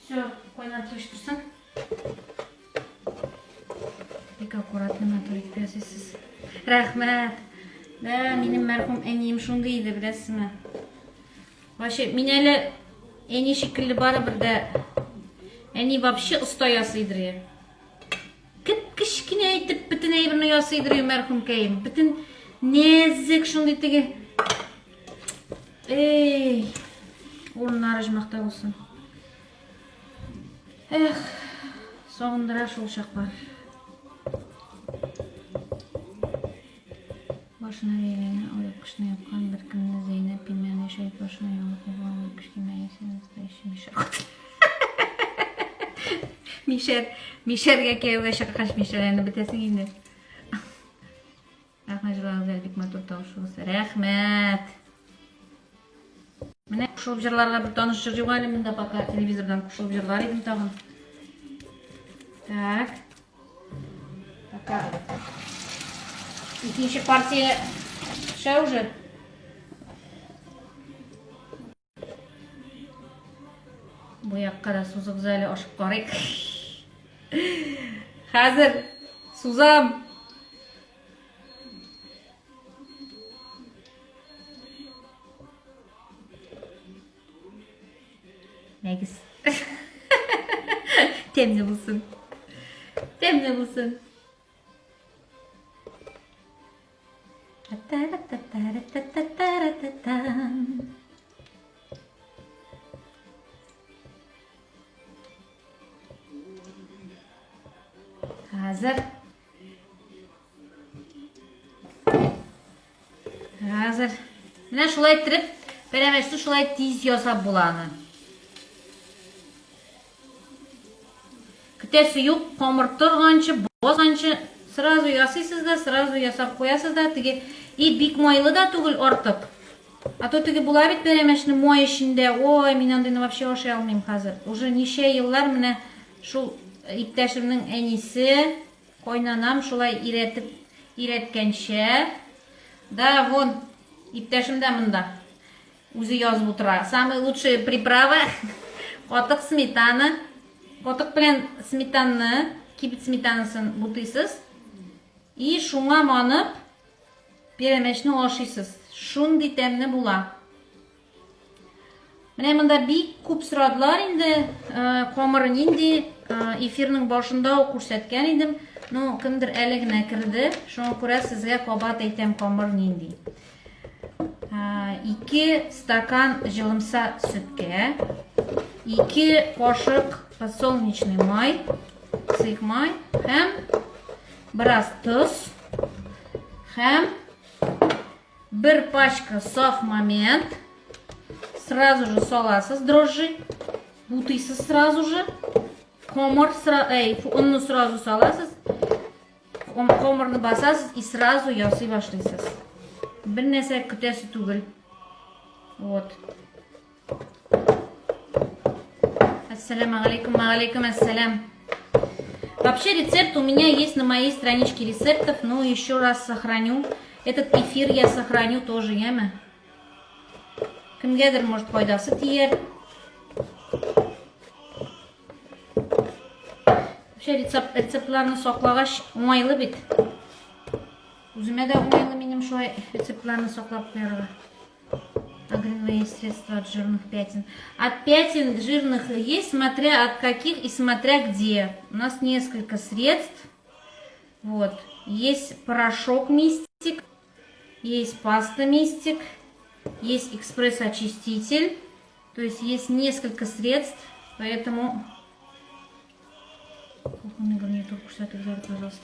Все, кайнар төштерсен. Бик аккуратно матур итеп ясыйсыз. Рәхмәт. Да, минем мәрхүм әнием шундый иде, беләсезме? Вообще, мин әле әни шикелле барыбер дә әни вообще оста ясыйдыр я. Кеп-кечкенә итеп бөтен әйберне ясыйдыр я мәрхүмкәем. Бөтен нәзек шундый теге. Эй, урыннары оҗмахта булсын. Эх, сагындыра шул чаклар. Башына бәйләнгән алъяпкычны япкан бер көнне Зәйнәп пилмәнне шәйт башына яулык ябылган алъяпкыч кимәгәйсен настоящий мишәр. Мишәр, мишәргә кияүгә чыккач мишәрләнеп бетәсең инде. Рәхмәт җырлагыз әле бик матур тавышыгыз. Рәхмәт. Менә кушылып җырларга бер таныш җыр юк әле монда пока телевизордан кушылып җырлар идем тагын. Так. Пока. Икенче партия төшә уже. Бу якка да сузыгыз әле, ашып карыйк. Хәзер сузам. Нәгез. Тәмле булсын. Тәмле булсын. Хәзер. Хәзер. Менә шулай иттереп, пәрәмәчне шулай тиз ясап була аны. Көтәсе юк, камыр торганчы, басканчы, Сразу ясыйсыз да, сразу ясап куясыз да, теге и бик майлы да түгел артык. А то теге була бит пәрәмәчне май эчендә. Ой, мин андыйны вообще ашый алмыйм хәзер. Уже ничә еллар менә шул иптәшемнең әнисе, кайнанам шулай өйрәтеп өйрәткәнчә. Да, вон, иптәшем дә монда. Үзе язып утыра. Самая лучшая приправа катык сметана. Катык белән сметанны, кибет сметанасын бутыйсыз. И шуңа манып пәрәмәчне ашыйсыз. Шундый тәмле була. Менә монда бик күп сорадылар инде, камыры нинди, эфирның башында ук күрсәткән идем. Ну, кемдер әле генә керде, шуңа күрә сезгә кабат әйтәм, камыр нинди. 2 стакан җылымса сөткә, 2 кашык подсолнечный май, сыек май һәм бераз тоз һәм бер пачка саф момент. Сразу же саласыз дрожжи, бутыйсыз сразу же. Комыр, әй, онны сразу саласыз. Комырны басасыз и сразу ясый башлыйсыз. Бер нәрсә көтәсе түгел. Вот. Ассаламу алейкум, алейкум ассалям. Вообще рецепт у меня есть на моей страничке рецептов, но еще раз сохраню. Этот эфир я сохраню тоже, яме. Кемгәдер, может, файдасы тияр. Вообще рецепт, рецептларны саклагач уңайлы бит. Үземә дә уңайлы минем шулай рецептларны саклап куярга. Агринвей средства от жирных пятен. От пятен жирных есть, смотря от каких и смотря где. У нас несколько средств. Вот. Есть порошок мистик, есть паста мистик, есть экспресс-очиститель. То есть есть несколько средств, поэтому... Кухонный гарнитур күрсәтегез, пожалуйста.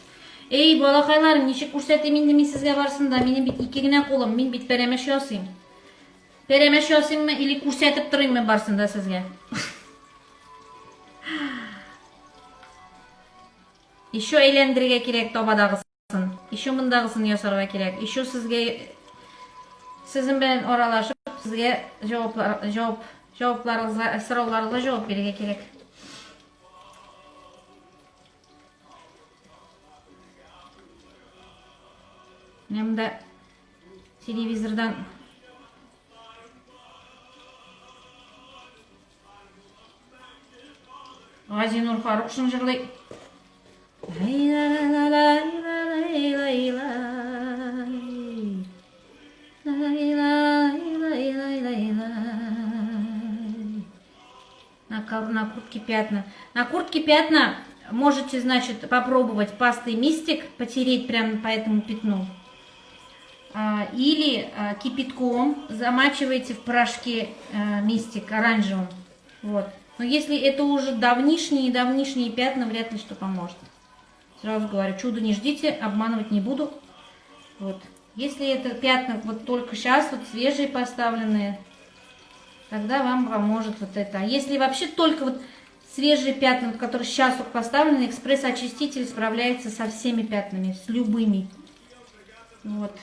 Эй, балакайларым, ничек күрсәтим инде мин сезгә барсын да, минем бит ике генә кулым, мин бит пәрәмәч ясыйм. Пәрәмәч ясыйммы или күрсәтеп торыйммы барсын да сезгә? Еще әйләндерергә кирәк табадагысын. Еще мондагысын ясарга кирәк. Еще сезгә сезнең белән аралашып, сезгә җаваплар җавап җавапларыгызга, сорауларыгызга җавап бирергә кирәк. Менә монда телевизордан Газинур Фарукшин җырлый. На куртке пятна. На куртке пятна можете, значит, попробовать пастой Мистик, потереть прямо по этому пятну. Или кипятком замачиваете в порошке Мистик оранжевым. Вот. Но если это уже давнишние-давнишние пятна, вряд ли что поможет. Сразу говорю, чудо не ждите, обманывать не буду. Вот. Если это пятна вот только сейчас, вот свежие поставленные, тогда вам поможет вот это. А если вообще только вот свежие пятна, вот, которые сейчас вот поставлены, экспресс-очиститель справляется со всеми пятнами, с любыми. Вот.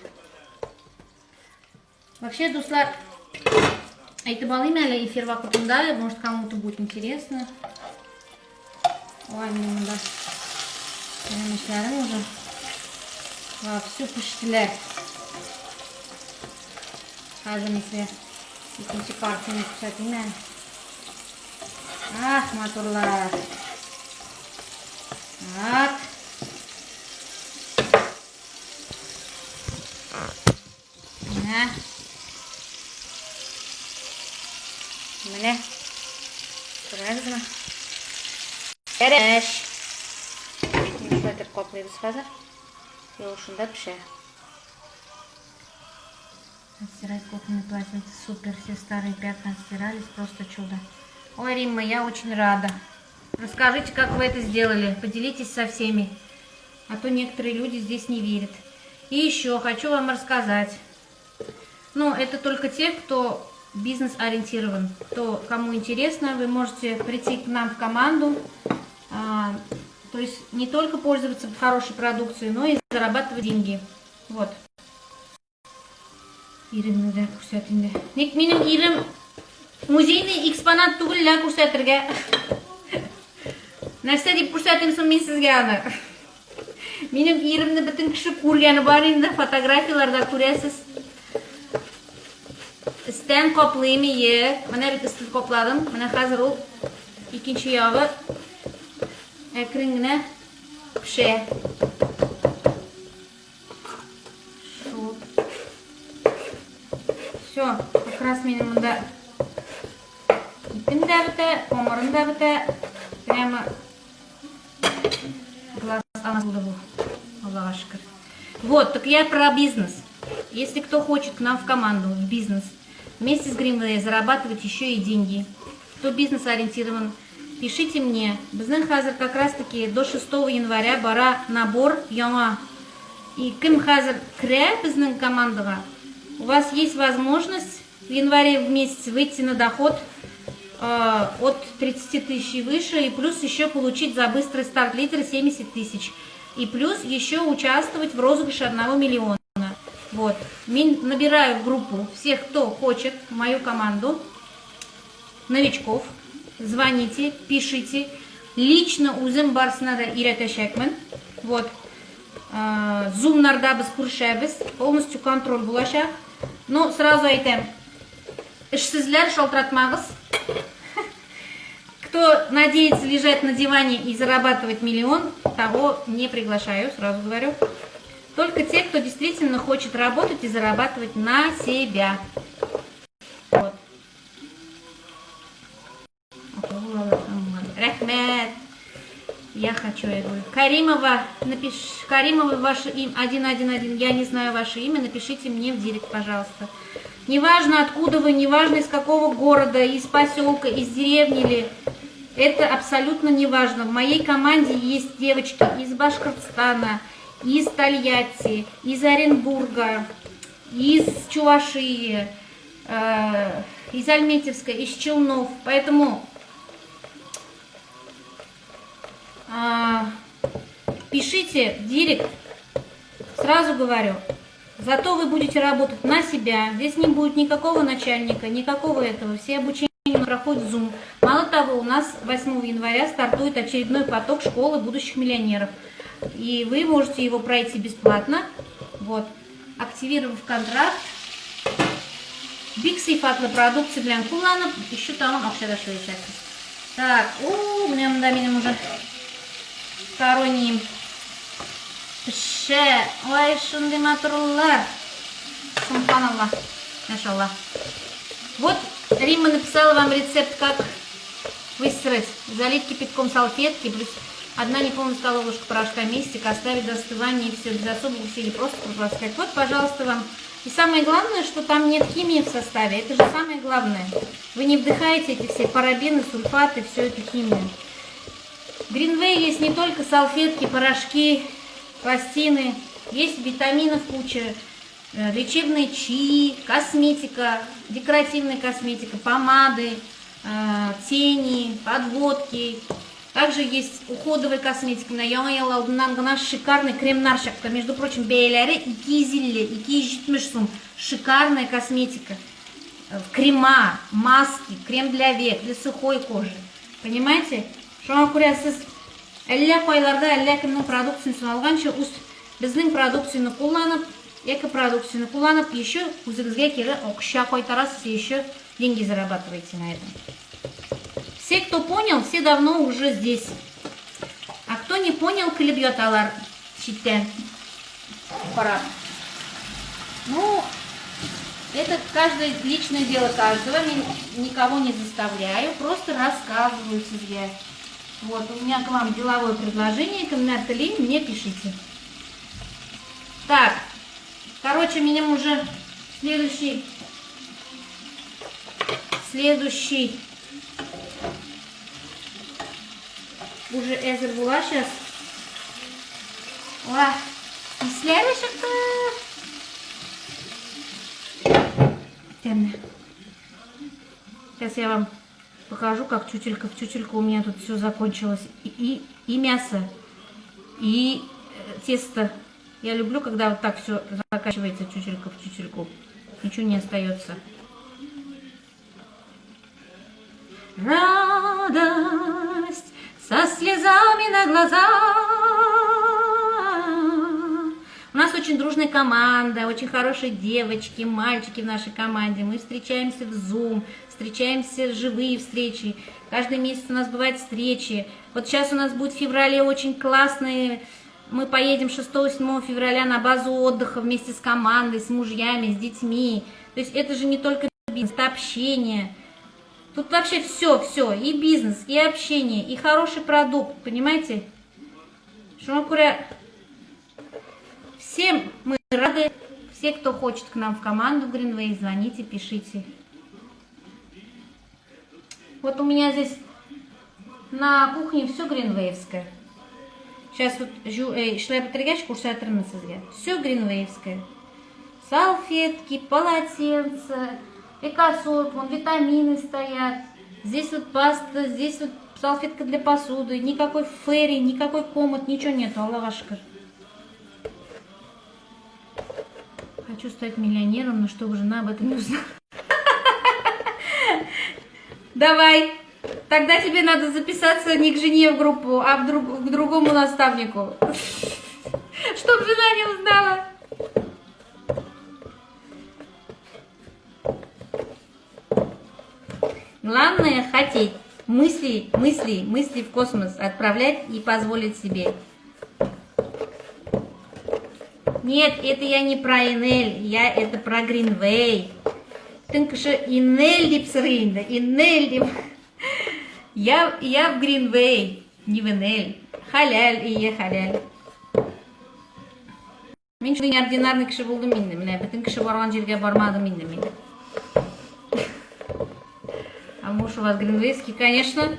Вообще, дуслар, әйтеп алыйм әле эфир вакытында, может, кому-то будет интересно. Ой, минем монда пәрәмәчләрем уже вовсю пештеләр. Хәзер мин сезгә икенче партияне күрсәтим әле. Ах, матурлар. Так. Менә. Менә. Күрәсезме? Пәрәмәч. Шулай итеп каплыйбыз хәзер. И ул шунда пешә. Отстирать кухонный полотенце. Супер. Все старые пятна отстирались. Просто чудо. Ой, Римма, я очень рада. Расскажите, как вы это сделали. Поделитесь со всеми. А то некоторые люди здесь не верят. И еще хочу вам рассказать. Ну, это только те, кто бизнес-ориентирован. Кто, кому интересно, вы можете прийти к нам в команду. То есть не только пользоваться хорошей продукцией, но и зарабатывать деньги. Вот. Иремне дә күрсәт инде. Ник минем ирем музейный экспонат түгел лә күрсәтергә. Нәрсә дип күрсәтим соң мин сезгә аны? Минем иремне бөтен кеше күргәне бар инде, фотографияләрдә күрәсез. Өстән каплыйм ие. Менә бит өстен капладым. Менә хәзер ул икенче ягы әкрен генә пешә. Шул. Все, как раз минем монда итем дә бетә, камырым да бетә. Прямо глаз булды бу. Аллага шөкер. Вот, так я про бизнес. Если кто хочет к нам в команду, в бизнес, вместе с Greenway зарабатывать еще и деньги, кто бизнес-ориентирован, пишите мне. Безнең хәзер как раз-таки до 6 января бара набор яңа. И кем хәзер керә безнең командага, у вас есть возможность в январе в месяц выйти на доход от 30 тысяч и выше, и плюс еще получить за быстрый старт лидера 70 тысяч. И плюс еще участвовать в розыгрыше 1 миллиона. Вот. Мин набираю в группу всех, кто хочет, в мою команду, новичков. Звоните, пишите. Лично үзем барысына да өйрәтәчәкмен. Вот. Зумнарда без күрешәбез. Полностью контроль булачак. Но сразу әйтәм, эшсезләр шалтыратмагыз. Кто надеется лежать на диване и зарабатывать миллион, того не приглашаю, сразу говорю. Только те, кто действительно хочет работать и зарабатывать на себя. Вот. Рәхмәт. Я хочу, я говорю. Каримова, напиш... Каримова, ваше имя, 111, я не знаю ваше имя, напишите мне в директ, пожалуйста. Неважно, откуда вы, неважно, из какого города, из поселка, из деревни ли, это абсолютно неважно. В моей команде есть девочки из Башкортостана, из Тольятти, из Оренбурга, из Чувашии, из Альметьевска, из Челнов. Поэтому пишите в директ, сразу говорю, зато вы будете работать на себя, здесь не будет никакого начальника, никакого этого, все обучения проходят в Zoom. Мало того, у нас 8 января стартует очередной поток школы будущих миллионеров. И вы можете его пройти бесплатно, вот, активировав контракт. Бик сыйфатлы продукция белән кулланып, еще тагын акча да эшләячәксез. Так, у, менә монда минем уже второй ним. Пешә. Ой, шундый матурлар. Субханаллах. Машаллах. Вот Римма написала вам рецепт, как выстирать. Залить кипятком салфетки, плюс одна неполная столовая ложка порошка мистик, оставить до остывания и все, без особых усилий, просто прополоскать. Вот, пожалуйста, вам. И самое главное, что там нет химии в составе. Это же самое главное. Вы не вдыхаете эти все парабены, сульфаты, всю эту химию. Greenway есть не только салфетки, порошки, пластины. Есть витаминов куча, лечебные чаи, косметика, декоративная косметика, помады, тени, подводки. Также есть уходовая косметика. Менә яңа ел алдыннан гына шикарный кремнар чыкты. Между прочим, бәяләре 250, 270 сум. Шикарная косметика. Крема, маски, крем для век, для сухой кожи. Понимаете? Шуңа күрә сез әллә кайларда әллә кемнең продукциясен алганчы, үз безнең продукцияне кулланып, экопродукцияне кулланып, еще үзегезгә кире акча кайтарасыз, еще деньги зарабатываете на этом. Все, кто понял, все давно уже здесь. А кто не понял, көлеп яталар читтән. Карап. Ну, это каждое личное дело каждого. Мин никого не заставляю, просто рассказываю сезгә. Вот, у меня к вам деловое предложение. Кемнәр тели, мне пишите. Так, короче, минем уже следующий уже әзер була сейчас. Ва, исләре чыкты. Тәмле. Сейчас я вам покажу, как тютелька в тютельку у меня тут все закончилось. И мясо. И тесто. Я люблю, когда вот так все закачивается чучелька в чучельку. Ничего не остается. Радость со слезами на глазах. У нас очень дружная команда, очень хорошие девочки, мальчики в нашей команде. Мы встречаемся в Zoom, встречаемся живые встречи. Каждый месяц у нас бывают встречи. Вот сейчас у нас будет в феврале очень классные. Мы поедем 6-7 февраля на базу отдыха вместе с командой, с мужьями, с детьми. То есть это же не только бизнес, это общение. Тут вообще все, все, и бизнес, и общение, и хороший продукт, понимаете? Шуңа күрә, всем мы рады, все, кто хочет к нам в команду Greenway, звоните, пишите. Вот у меня здесь на кухне все гринвеевское. Сейчас вот эшләп бетергәч күрсәтермен сезгә. Все гринвеевское. Салфетки, полотенца, экосорб, вон витамины стоят. Здесь вот паста, здесь вот салфетка для посуды. Никакой ферри, никакой комод, ничего нету. Аллаға шөкер. Хочу стать миллионером, но чтобы жена об этом не узнала. Давай. Тогда тебе надо записаться не к жене в группу, а к другому наставнику. Чтоб жена не узнала. Главное хотеть. Мысли, мысли, мысли в космос отправлять и позволить себе. Нет, это я не про Энель, я это про Greenway. Бөтен кеше Инель дип сорый инде, Инель дип. Я в Greenway, не в Энель. Хәләл, ие, хәләл. Мин шундый неординарный кеше булдым инде. Менә бөтен кеше барган җиргә бармадым инде мин. А муж у вас гринвейский, конечно.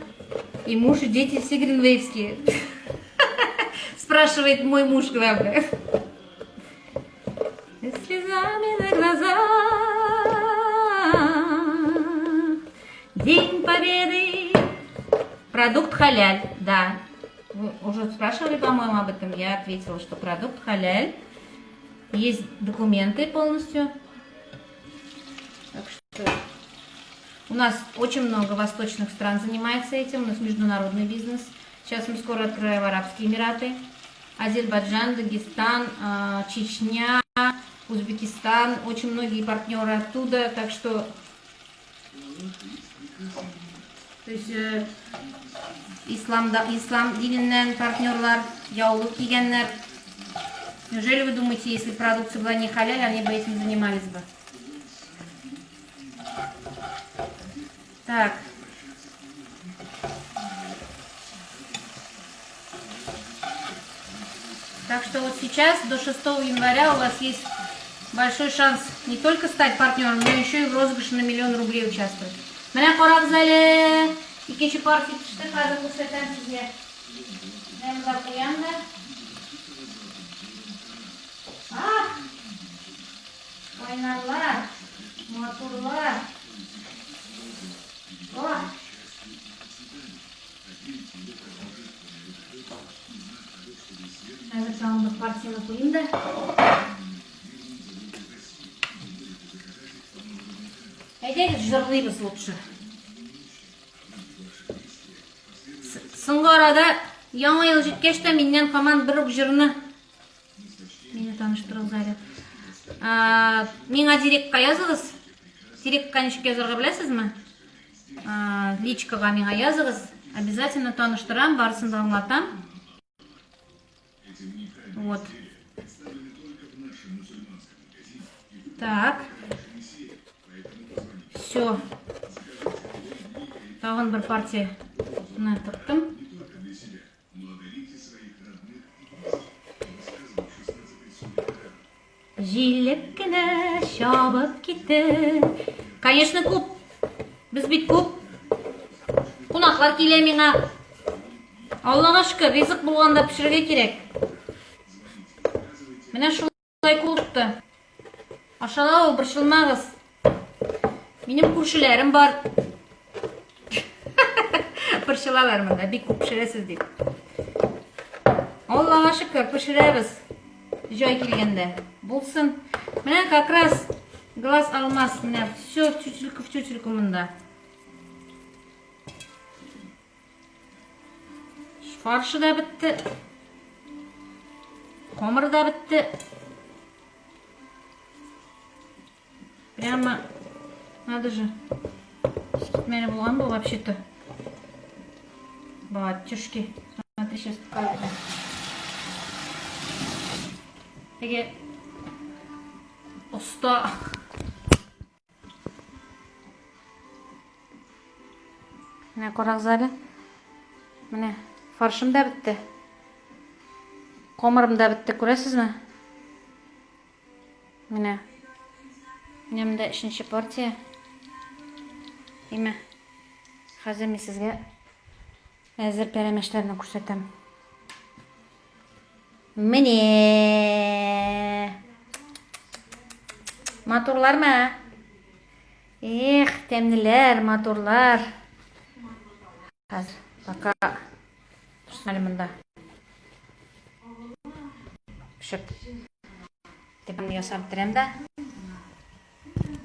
И муж, и дети все гринвейские. Спрашивает мой муж, главное. С слезами на глазах. День Победы. Продукт халяль, да. Вы уже спрашивали, по-моему, об этом. Я ответила, что продукт халяль. Есть документы полностью. Так что у нас очень много восточных стран занимается этим. У нас международный бизнес. Сейчас мы скоро открываем Арабские Эмираты, Азербайджан, Дагестан, Чечня, Узбекистан. Очень многие партнеры оттуда. Так что, то есть, ислам, да, ислам диненнән партнерлар, яулык кигәннәр. Неужели вы думаете, если продукция была не халяль, они бы этим занимались бы? Так. Так что вот сейчас, до 6 января, у вас есть большой шанс не только стать партнером, но еще и в розыгрыше на миллион рублей участвовать. Менә карагыз әле. Икенче партия төште, хәзер күрсәтәм сезгә. Менә монда куям да. Ах! Кайнарлар, матурлар. Ох! Хәзер тагын бер партияне куйыйм да. Әйдәгез, җырлыйбыз лучше. Соңгы арада яңа ел җиткәч тә миннән һаман бер үк җырны мине таныштырыгыз әле. Миңа директка языгыз. Директка ничек язарга беләсезме? Личкага миңа языгыз. Обязательно таныштырам, барысын да аңлатам. Вот. Так. Все. Тагын бер партия тыктым. Җилеп кенә чабып китте. Конечно, күп. Без бит күп. Кунаклар килә миңа. Аллага шөкер, ризык булганда пешерергә кирәк. Менә шулай култты. Ашала ул, борчылмагыз. Минем күршеләрем бар. Борчылалар монда, бик күп пешерәсез дип. Аллага шөкер, пешерәбез. Җай килгәндә. Булсын. Менә как раз глаз алмас. Менә все в тютельку в тютельку монда. Фаршы да бетте. Камыр да бетте. Прямо надо же. Китмәле булган бу вообще-то. Батюшки. Смотри, сейчас покажу. Теге оста. Менә карагыз әле. Менә фаршым да бетте. Камырым да бетте, күрәсезме? Менә. Менә монда өченче партия. Име. Хәзер мин сезгә әзер пәрәмәчләрне күрсәтәм. Менә. Матурлармы? Эх, тәмлеләр, матурлар. Хәзер пока торсын әле монда. Пешеп. Тәмне ясап бетерәм дә.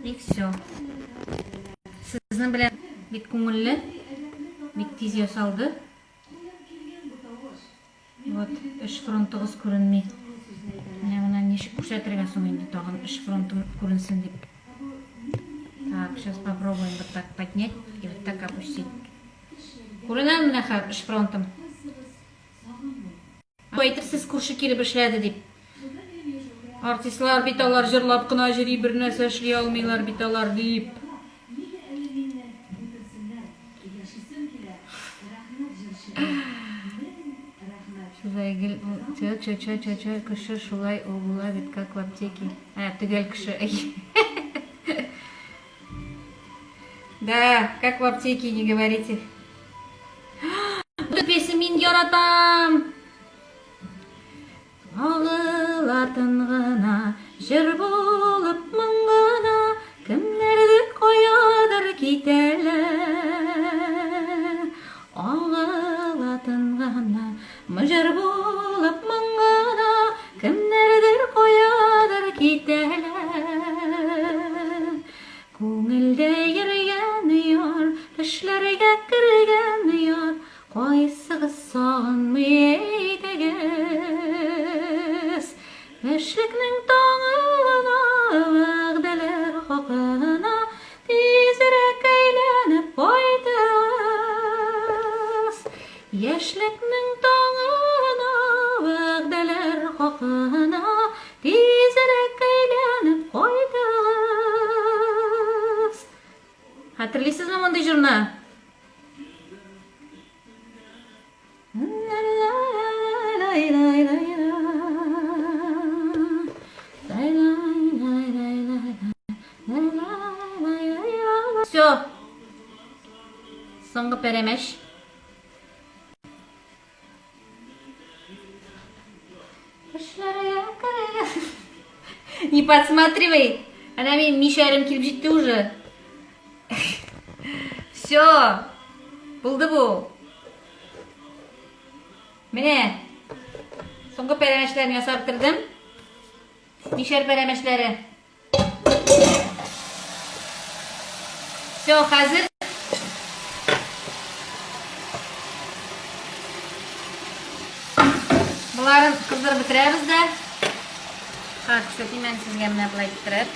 И все. Сезнең белән бик күңелле, бик тиз ясалды. Вот, эш фронтыгыз күренми. Менә моны ничек күрсәтергә соң инде тагын эш фронтым күренсен дип. Так, сейчас попробуем вот так поднять и вот так опустить. Күренә менә хәзер эш фронтым. Әйтерсез күрше килеп эшләде дип. Артистлар бит алар җырлап кына йөри, бер нәрсә эшли алмыйлар бит алар дип. Шулай гел чө чө чө чө чө кеше шулай ул була бит как в аптеке. Ә, төгәл кеше. Да, как в аптеке, не говорите. Бу песня мин яратам. Агылатын гына, җыр булып моң гына, Кемнәрдер каядыр китәләр. Агылатын гына, җыр булып моң гына, Кемнәрдер каядыр китәләр. Күңелдә йөргән яр, төшләргә кергән яр, Кайсыгыз сагынмый әйтегез? Яшьлекнең таңына, вәгъдәләр хакына тизрәк әйләнеп кайтыгыз. Яшьлекнең таңына, вәгъдәләр хакына тизрәк әйләнеп кайтыгыз. Хәтерлисезме мондый җырны? Все. Соңгы пәрәмәч. Не подсматривай. Әнә мин мишәрем килеп җитте уже. Все. Булды бу. Менә. Соңгы пәрәмәчләрне ясап бетердем. Мишәр пәрәмәчләре. Все, хәзер Боларын кыздырып бетерәбез дә. Хәзер күрсәтим мин сезгә менә болай иттереп.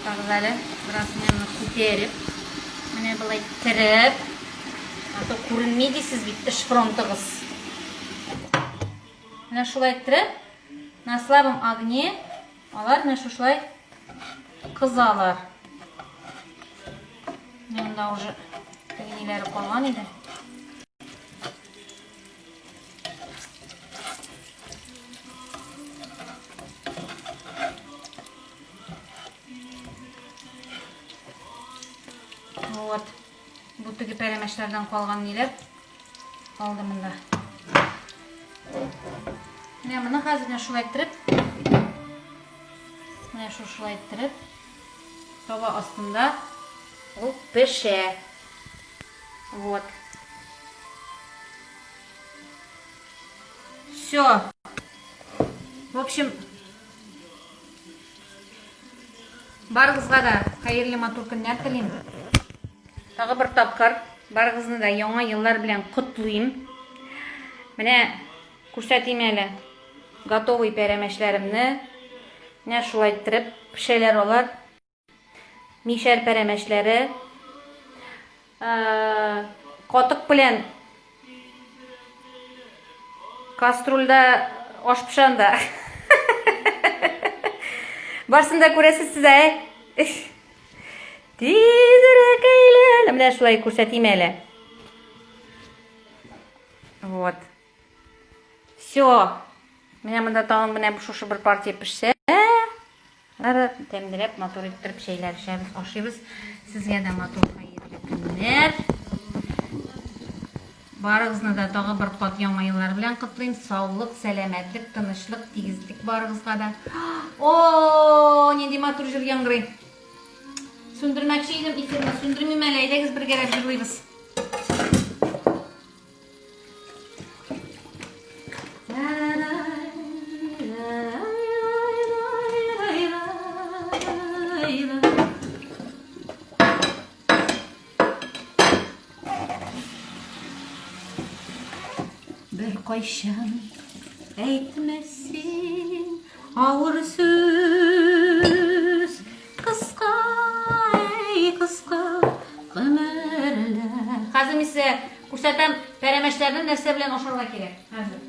Тагыз әле, бераз менә моны күтәреп, менә болай иттереп. А то күренми дисез бит эш фронтыгыз. Менә шулай иттереп, на слабом огне алар менә шушылай кызалар. Менә монда уже теге ниләре калган иде. Вот. Бу теге пәрәмәчләрдән калган ниләр калды монда. Менә моны хәзер менә шулай иттереп, менә шушылай иттереп, таба астында ул пешә. Вот. Все. В общем, барыгызга да хәерле матур көннәр телим. Тагы бер тапкыр барыгызны да яңа еллар белән котлыйм. Менә күрсәтим әле готовый пәрәмәчләремне. Менә шулай иттереп пешәләр алар. Мишәр пәрәмәчләре. Катык белән кастрюльдә аш пешә анда. Барсын да күрәсез сез, ә? Тизрәк әйлән. Менә шулай күрсәтим әле. Вот. Все. Менә монда тагын менә шушы бер партия пешсә. Ары тәмлерәк, матур иттереп чәйләр эчәбез, ашыйбыз. Сезгә дә матур хәерле көннәр. Барыгызны да тагы бер кат яңа еллар белән котлыйм. Саулык, сәламәтлек, тынычлык, тигезлек барыгызга да. О, нинди матур җыр яңгырый. Сүндермәкче идем эфирны, сүндермим әле, әйдәгез бергәләп җырлыйбыз. Бер кайчан әйтмәсен авыр сүз, кыска, әй, кыска гомерләр. Хәзер мин сезгә Күрсәтәм, пәрәмәчләрне нәрсә белән ашарга кирәк. Хәзер.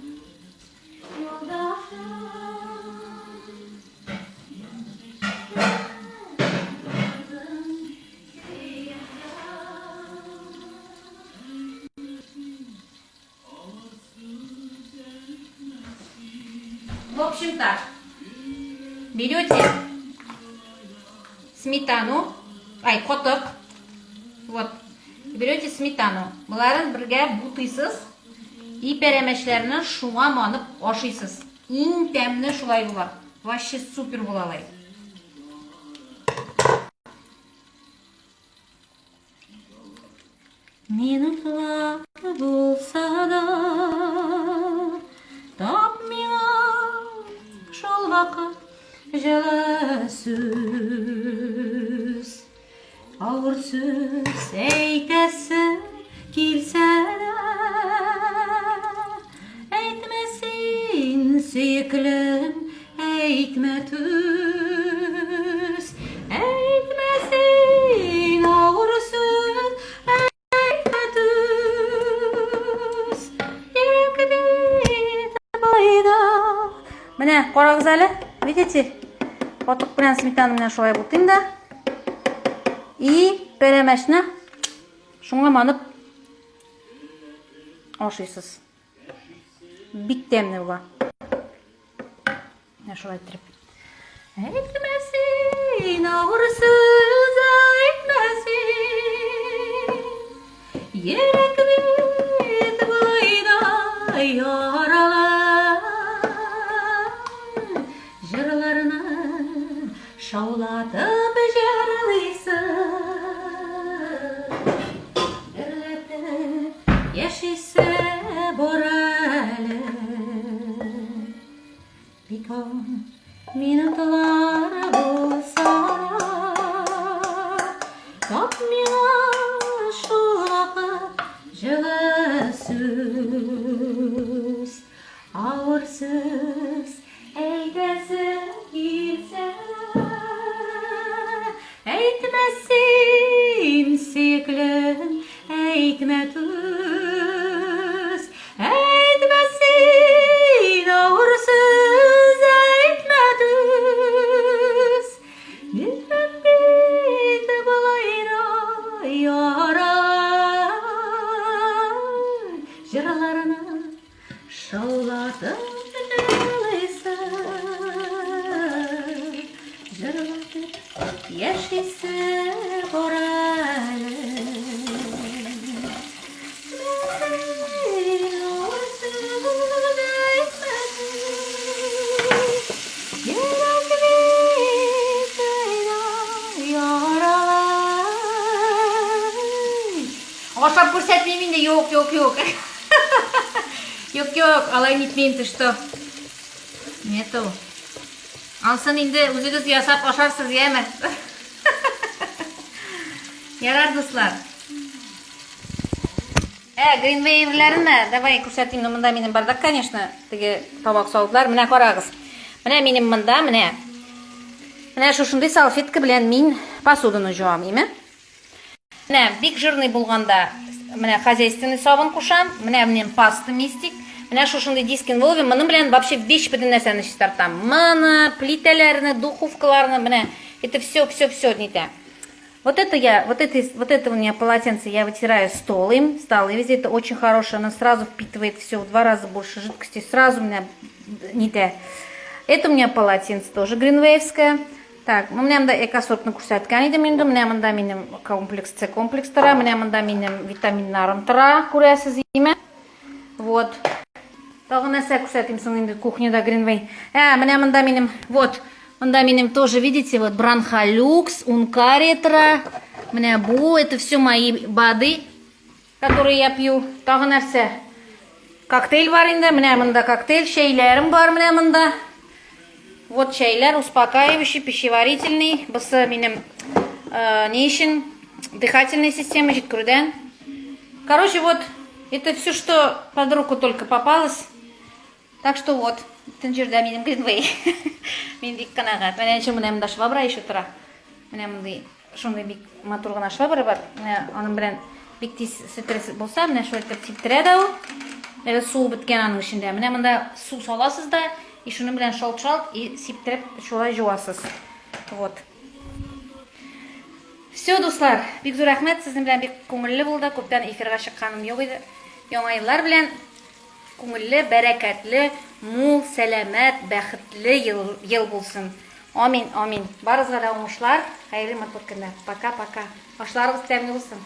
В общем так, берете сметану, ай, котык, вот, берете сметану, боларын бергә бутыйсыз и пәрәмәчләрне шуңа манып ашыйсыз. Иң тәмле шулай була. Вообще супер була алай. Минутлар булса да, тап миңа шул вакыт җылы сүз. Авыр сүз әйтәсе килсә дә, әйтмә син, сөеклем, Әйтмә түз, әйтмә син авыр сүз, әйтмә түз. Йөрәк бит байда. Менә карагыз әле, видите? Катык белән сметана менә шулай бутыйм да. И пәрәмәчне шуңа манып ашыйсыз. Бик тәмле була. Менә шулай иттереп. Әйтмә син, авыр сүз әйтмә син. Йөрәк бит болай да яралы. Җырларны шаулатып җырлыйсың. Гөрләтеп яшисе бар әле. Бик аз минутлар булса да, тап миңа шул вакыт җылы сүз. Авыр сүз әйтәсе килсә, әйтмә син, сөеклем, әйтмә түз. Әйтмә син, авыр сүз, әйтмә түз. Йөрәк бит болай да яралы. Җырларны Шаулатып җырлыйсы, җырлатып яшисе бар әле. Йөрәк бит яралы. Ашап күрсәтмим инде, юк, юк, юк. Юк, юк, алай нитмим, ты что? Нету. Ансын инде үзегез ясап ашарсыз, яме? Ярар, дуслар. Ә, Greenway әйберләренме? Давай күрсәтим. Ну, монда минем бардак, конечно, теге табак савытлар. Менә карагыз. Менә минем монда, менә. Менә шушындый салфетка белән мин посуданы җуам, име? Менә бик жирный булганда, менә хозяйственный сабын кушам, менә минем паста мистик. Менә шушындый диск инволви, моның белән вообще вещь бөтен нәрсәне чистартам. Моны, плитәләрне, духовкаларны, менә это все, все, все нитә. Вот это я, вот это, вот это у меня полотенце, я вытираю стол им, столы везде, это очень хорошее, оно сразу впитывает все, в 2 раза больше жидкости, сразу у меня нитә. Это у меня полотенце тоже гринвейвское. Так, ну, менә монда экосортны күрсәткән идем инде. Менә монда минем комплекс, С комплекс тора. Менә монда минем витаминнарым тора, күрәсез име? Вот. Тагын нәрсә күрсәтим соң инде кухняда Greenway. Ә, менә монда минем, вот, монда минем тоже, видите, вот бронхолюкс, ункария тора. Менә бу, это все мои БАДы, которые я пью. Тагын нәрсә? Коктейль бар инде, менә монда коктейль, чәйләрем бар менә монда. Вот чәйләр, успокаивающий, пищеварительный. Бусы минем э, ни өчен? Дыхательная система җиткерүдән. Короче, вот, это все, что под руку только попалось. Так что вот, бөтен җирдә минем Greenway. Мин бик канәгать. Менә ничә менә монда швабра еще тора. Менә мондый шундый бик матур гына швабра бар. Менә аның белән бик тиз стресс булса, менә шулай итеп сиптерә дә ул. Әле су беткән аның эчендә. Менә монда су саласыз да, и шуның белән шалт-шалт и сиптереп шулай жуасыз. Вот. Все, дуслар, бик зур рәхмәт, сезнең белән бик күңелле булды. Күптән эфирга чыкканым юк иде. Яңа еллар белән күңелле, бәрәкәтле, мул, сәламәт, бәхетле ел, ел булсын. Амин, амин. Барыгызга да уңышлар, хәерле матур көннәр. Пока-пока. Ашларыгыз тәмле булсын.